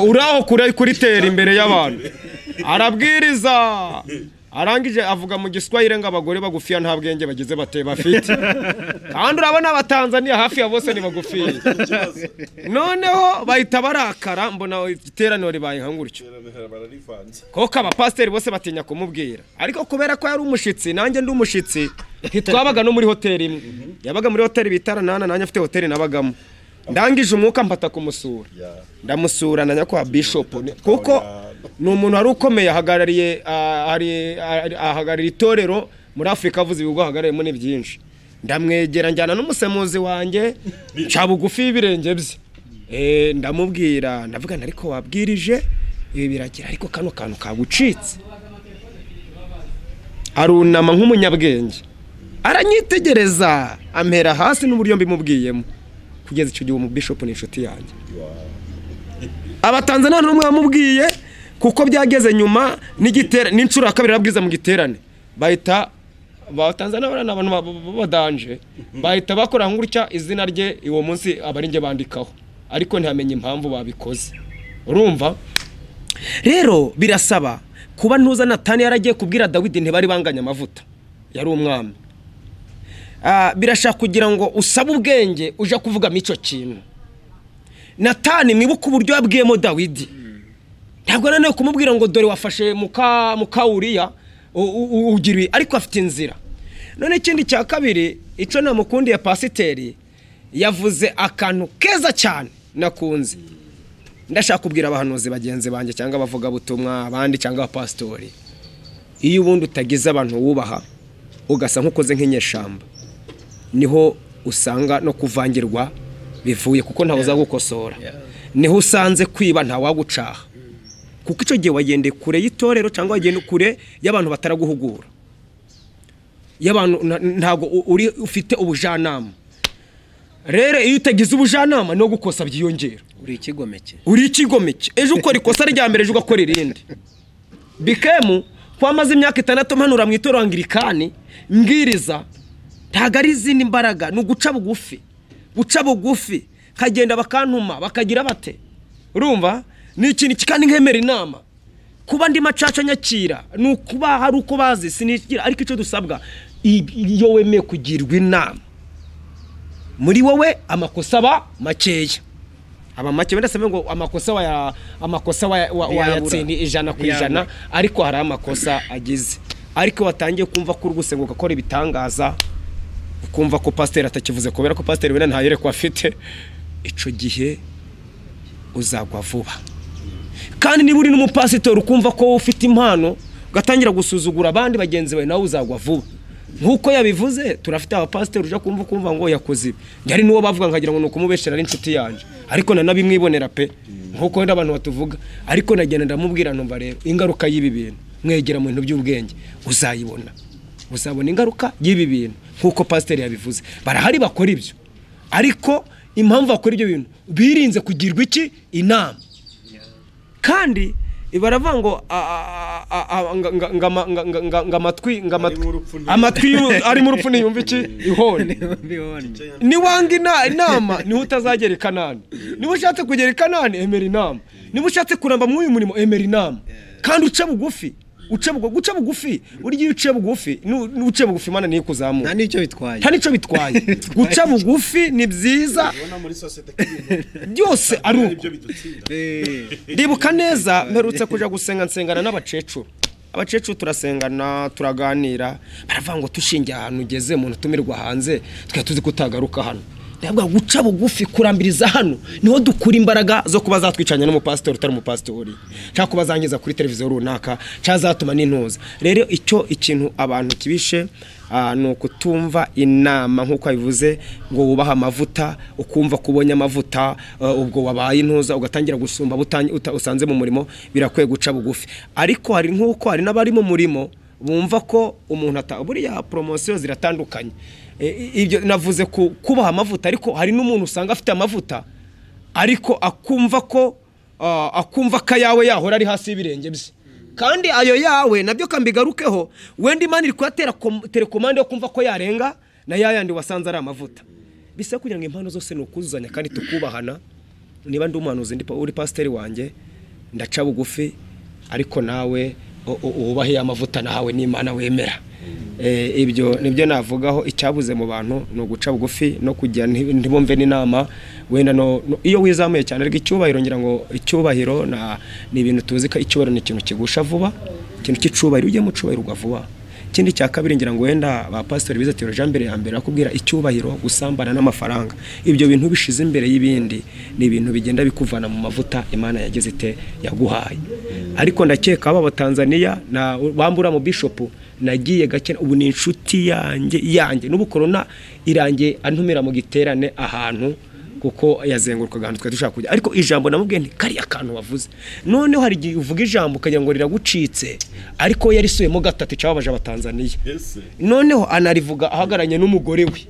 uraho kuri tera imbere y'abantu, arabwiriza arangije avuga mu Giswahili ngo abagore bagufiya nta bwenge bagize bate bafite, kandi urabona abatanzania hafi ya bose ni bagufiya. Noneho bahita barakara, mbona iteraniro ribaye nka gutyo, koko abapasiteri bose batinya kumubwira. Ariko kubera ko yari umushitsi nanjye ndi umushitsi, ntitwabaga no muri hoteli imwe. Yabaga muri hoteli bita Ranana, nanjye afite hoteli nabagamo. Ndangije umwuka mpata kumusura, ndamusura na nyakwa bishop, kuko ni umuntu wari ukomeye, ahagarariye itorero muri Afurika, avuze ibigo ahagarariyemo ni byinshi. Ndamwegera njyana n'umusemuzi wanjye, nca bugufi y'ibirenge bye, ndamubwira, ndavuga ariko wabwirije ibi biragira, ariko kano kantu kagucitse. Arunama nk'umunyabwenge, aranyitegereza, ampera hasi n'uburyo mbimubwiyemo. Kugeza icyo gihe umubishop ni inshuti yanjye. Abatanzania n'umwe bamubwiye, kuko byageze nyuma n'inshuro ya kabiri arabwiza mu giterane, bahita abatanzania bari abantu badanje, bahita bakora gutya izina rye uwo munsi abari nge bandikaho, ariko ntihamenye impamvu babikoze. Urumva rero birasaba kuba ntuza Natani yaragiye kubwira Dawidi ntibari banganya amavuta, yari umwami. Birashaka kugira ngo usabe ubwenge uja kuvugamo icyo kintu. Natani mwibuka uburyo yabwiyemo Dawidi, ntabwo nanone kumubwira ngo dore wafashe muka Uriya ugira, ariko afite inzira. None ikindi cya kabiri, icyo namukundiye pasiteri yavuze akantu keza cyane nakunze. Ndashaka kubwira abahanuzi bagenzi banjye cyangwa abavuga butumwa abandi cyangwa abapasitori, iyo ubundi utagize abantu wubaha ugasa nk'ukoze nk'inyeshamba, niho usanga no kuvangirwa bivuye, kuko ntawe uzagukosora. Niho usanze kwiba ntawagucaha, kuko icyo gihe wagendeye kure y'itorero cyangwa wagenda kure y'abantu bataraguhugura, y'abantu ntabwo uri ufite ubujanama. Rero iyo utagize ubujanama no gukosa byiyongera, uri ikigomeke, uri ikigomeke. Ejo ukora ikosa rya mbere, ejo ugakora irindi. Bikemu kwamaze imyaka 6 mpanura mu itorero Anglikani mbwiriza, ntago ari izindi mbaraga, ni uguca bugufi, guca bugufi kagenda bakantuma bakagira bate. Urumva ni ikintu kandi nkemera inama. Kuba ndi macaca nyakira ni ukuba hari uko bazi sinigira, ariko icyo dusabwa iyo wemeye kugirwa inama muri wowe amakosa aba makeya, aba make. Wenda sebe ngo amakosa wa amakosa wayatsindi 100%, ariko hari amakosa agize. Ariko watangiye kumva ko uri gusenga ugakora ibitangaza, ukumva ko pasiteri atakivuze kubera ko pasiteri wenda ntayerekwa afite, ico gihe uzagwa vuba. Kandi niba uri n'umupasitori ukumva ko ufite impano ugatangira gusuzugura abandi bagenzi bawe, nawe uzagwa vuba. Nkuko yabivuze, turafite abapasitori uja kumva ngo yakoze ibi, yari nuwo bavuga nkagira ngo nukumubeshera ari inshuti yanje, ariko nanabimwibonera pe, nkuko wenda abantu batuvuga. Ariko nagenda ndamubwira ntumva rero ingaruka y'ibi bintu, mwegera mu bintu by'ubwenge uzayibona, uzabona ingaruka y'ibi bintu. Nkuko pasiteri yabivuze, barahari bakora ibyo, ariko impamvu bakora ibyo bintu birinze kugirwa iki inama. Kandi Baravuga ngo amatwi arimo urupfu ntiyumva iki ihoni. Niwanga inama niho utazagera i Kanani. Niba ushatse kugera i Kanani emera inama. Niba ushatse kuramba muri uyu murimo emera inama. Kandi uce bugufi. Guca bugufi, burya iyo uciye bugufi, n'uciye bugufi Imana niyo ikuzamura. Nta n'icyo bitwaye. Nta n'icyo bitwaye. Guca bugufi ni byiza. Byose ari uko. Ndibuka neza mperutse kuja gusenga nsengana n'abacecuru. Abacecuru turasengana turaganira, baravuga ngo tushingiye ahantu ugeze umuntu tumirwa hanze, twe tuzi kutagaruka hano. Ndavuga guca bugufi kurambiriza hano niho dukura imbaraga zo kuba zatwicanya n'umupasitori utari umupasitori, cyangwa kuba zangiza kuri televiziyo runaka, cyangwa zatuma n'intuza. Rero icyo ikintu abantu kibishe ni ukutumva inama nk'uko abivuze ngo wubaha amavuta, ukumva kubonye amavuta ubwo wabaye intuza ugatangira gusumba usanze mu murimo, birakwiye guca bugufi. Ariko hari nk'uko hari n'abari mu murimo bumva ko umuntu buriya promosiyo ziratandukanye. Ibyo navuze ku kubaha amavuta, ariko hari n'umuntu usanga afite amavuta ariko akumva ko akumva ko ayawe yahora ari hasi y'ibirenge bye, kandi ayo yawe nabyo kambigarukeho wenda Imana iri kuyatera telekomande yo kumva ko yarenga na yayandi wasanze ari amavuta. Bisa kugira ngo impano zose ni ukuzuzanya kandi tukubahana. Niba ndi umuhanuzi ndi uri pasiteri wanjye ndaca bugufi, ariko nawe wubahe amavuta nawe n'Imana wemera. Ibyo nibyo navugaho. Icyabuze mu bantu ni uguca bugufi no kujya ntibumve n'inama wenda no iyo wizamuye cyane. Ariko icyubahiro ngira ngo icyubahiro ni ibintu tuzi ko icyubahiro ni ikintu kigusha vuba, ikintu cy'icubahiro ujye mu cubahiro ugwa vuba. Ikindi cya kabiri ngira ngo wenda ba pastor bize theologie mbere ya mbere akubwira icyubahiro, gusambana n'amafaranga, ibyo bintu bishize imbere y'ibindi ni ibintu bigenda bikuvana mu mavuta Imana yagize ite yaguhaye. Ariko ndakeka aba Tanzania na bambura mu bishop nagiye gake, ubu ni inshuti yanjye n'ubu corona irangiye antumira mu giterane ahantu kuko yazengurukaga ahantu twari dushaka kujya, ariko ijambo namubwiye nti kariya kantu wavuze. Noneho hari igihe uvuga ijambo ukagira ngo riragucitse, ariko yarisubiyemo gatatu cyababaje abatanzaniya. Noneho anarivuga ahagaranye n'umugore we.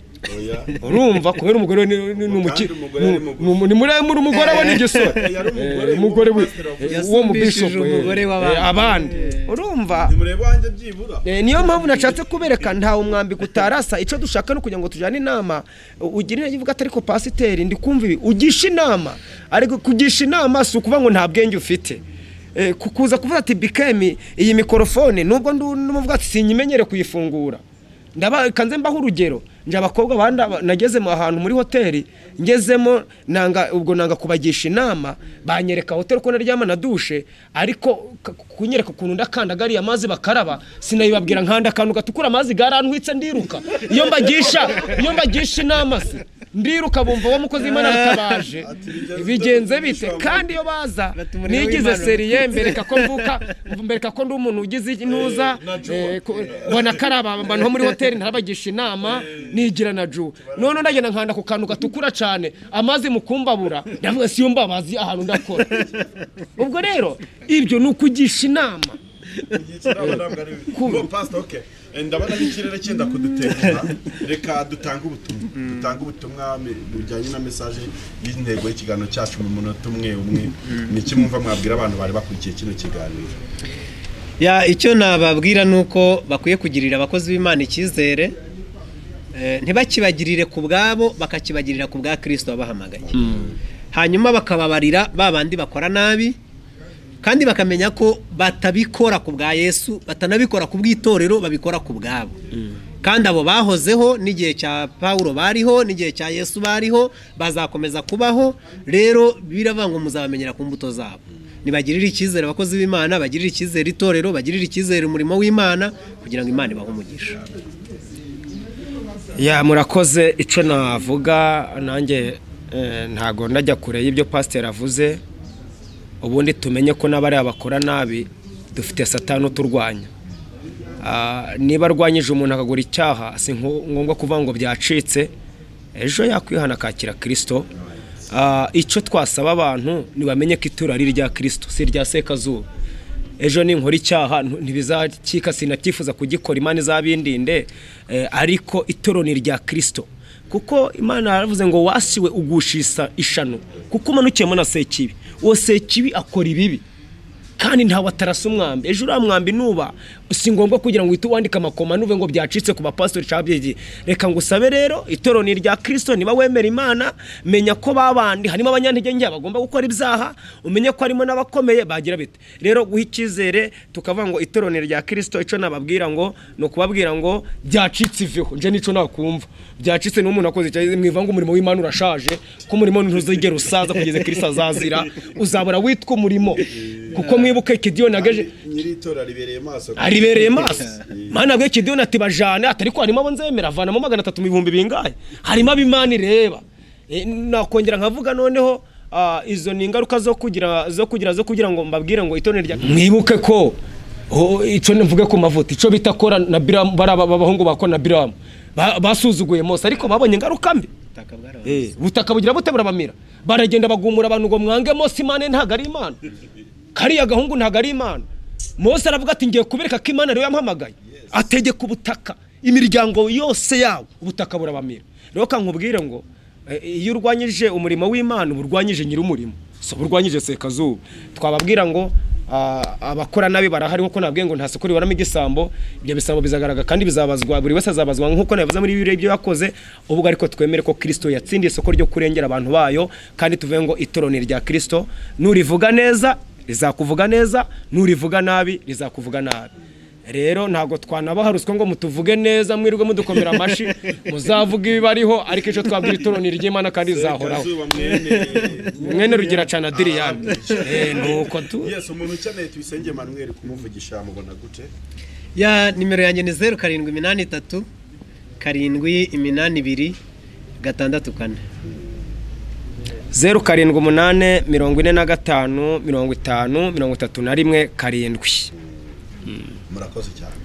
Urumva kubera umugore we ni muremure, umugore we ni igisore, umugore we uwo mu bishop abandi. Urumva niyo mpamvu nashatse kubereka ntawe umwambi gutarasa. Icyo dushaka no kugira ngo tujane inama, ugire ivuga atari ko pasiteri ndi kumva ibi ugisha inama, ariko kugisha inama si ukuvuga ngo nta bwenge ufite. Kukuza kuvuga ati bikemi iyi mikrofone nubwo ndumuvuga ati sinyimenyere kuyifungura, ndabakanze mbaho urugero. Nje abakobwa banda nageze mu ahantu muri hoteli ngezemo nanga ubwo nanga kubagisha inama, banyereka hoteli ko naryama na dushe, ariko kunyereka ukuntu ndakandagariye amazi bakaraba sinayibabwira nkanda akantu gatukura amazi garantwitse ndiruka. Iyo mbagisha inama se ndiruka bumva wa mukozi Imana aratabaje bigenze bite. Kandi iyo baza nigize seriye mbereka ko mvuka, mbereka ko ndi umuntu ugize intuza bona karaba abantu ho muri hoteli ntarabagisha inama nigira na ju. None ndagenda nkanda ku kantu gatukura cyane amazi mukumbabura, ndavuga si yo mbabazi ahantu ndakora. Ubwo rero ibyo ni ukugisha inama. Ndabona n'ikirere cyenda kudutenguha, reka dutange ubutumwa, ubutumwa bujyanye na message y'intego y'ikiganiro cyacu mu munota umwe umwe. Ni iki mwumva mwabwira abantu bari bakurikiye kino kiganiro? Ya icyo nababwira nuko bakwiye kugirira abakozi b'Imana icyizere, ntibakibagirire ku bwabo, bakakibagirira ku bwa Kristo wabahamagaye. Hanyuma bakababarira babandi bakora nabi, kandi bakamenya ko batabikora ku bwa Yesu, batanabikora ku bw'itorero, babikora ku bwabo. Kandi abo bahozeho n'igihe cya Paulo bariho, n'igihe cya Yesu bariho, bazakomeza kubaho. Rero biravuga ngo muzabamenyera ku mbuto zabo. Nibagirire icyizere abakozi b'Imana, bagirire icyizere itorero, bagirire icyizere umurimo w'Imana, kugira ngo Imana ibahe umugisha. Ya murakoze. Icyo navuga nanjye ntago ndajya kure y'ibyo pasteur avuze. Ubundi tumenye ko n'abari abakora nabi dufite Satani uturwanya. Niba arwanyije umuntu akagura icyaha si ngombwa kuvuga ngo byacitse, ejo yakwihana akakira Kristo. Icyo twasaba abantu nibamenye ko ituro ari irya Kristo si irya Sekazuba. Ejo ninkora icyaha ntibizakika, sinabyifuza kugikora, Imana izabindinde, ariko ituro ni irya Kristo. Kuko Imana yaravuze ngo wasiwe ugushisa ishano kuko umanukiyemo na Sekibi. Uwo Sekibi akora ibibi, Kandi ntawe atarasa umwambi. Ejo uriya mwambi nuba si ngombwa kugira ngo uhite wandike amakoma nuve ngo byacitse ku bapasitori cyangwa byegiye. Reka ngusabe rero, itorero ni irya Kristo, niba wemera Imana menya ko babandi harimo abanyantege nke bagomba gukora ibyaha, umenye ko harimo n'abakomeye bagira bite. Rero guha icyizere tukavuga ngo itorero ni irya Kristo, icyo nababwira ngo ni ukubabwira ngo byacitse iveho. Nje nico nakumva byacitse n'umuntu akoze icyaha, mwivanga umurimo w'Imana urashaje, ko umurimo ntuzigera usaza kugeza Kristo azazira, uzabura witwa umurimo. Kuko mwibuke Kidiyoni ageje nyiri itora ribereye maso, aribereye maso. Mana bwe Kidiyoni ati bajane, atari ko harimo abo nzemera avanamo 300 mu bihumbi bingahe, harimo ab'Imana ireba. Nakongera nkavuga noneho izo ni ingaruka zo kugira ngo mbabwire ngo itorero rya mwibuke ko ico mvuge ku mavuta ico bita Kora na Biramu, baraba abahungu ba Kora na Biramu basuzuguye Mose, ariko babonye ingaruka mbi. Butaka bugira bute burabamira, baragenda bagumura abantu ngo mwange Mose, Imana ntago ari Imana, kariya gahungu ntago ari Imana. Mose aravuga ati ngiye kubereka ko Imana ariyo yampamagaye, ategeka ubutaka imiryango yose yawo, ubutaka burabamira. Rero kankubwire ngo iyo urwanyije umurimo w'Imana uba urwanyije nyir'umurimo, so urwanyije Sekazuba. Twababwira ngo abakora nabi barahari, nkuko nabwiye ngo nta soko ribaramo igisambo, ibyo bisambo bizagaragara kandi bizabazwa, buri wese azabazwa nkuko nabivuze muri Bibiliya ibyo yakoze. Ubwo ariko twemere ko Kristo yatsindiye isoko ryo kurengera abantu bayo, kandi tuvuge ngo itorero ni irya Kristo, nurivuga neza rizakuvuga neza, nurivuga nabi rizakuvuga nabi. Rero ntago twanabaharuswe ngo mutuvuge neza mwirirwe mudukomera amashi, muzavuga ibibariho, ariko ico twabwira itorero ni iry'Imana kandi rizahoraho. Mwene Rugira cana Diriyani. Nuko tu Yes, umuntu ukeneye Tuyisenge Emmanuel kumuvugisha mubona gute? Ya nimero yanjye ni 0783 782 664. 078 45 50 31 7. Murakoze cyane.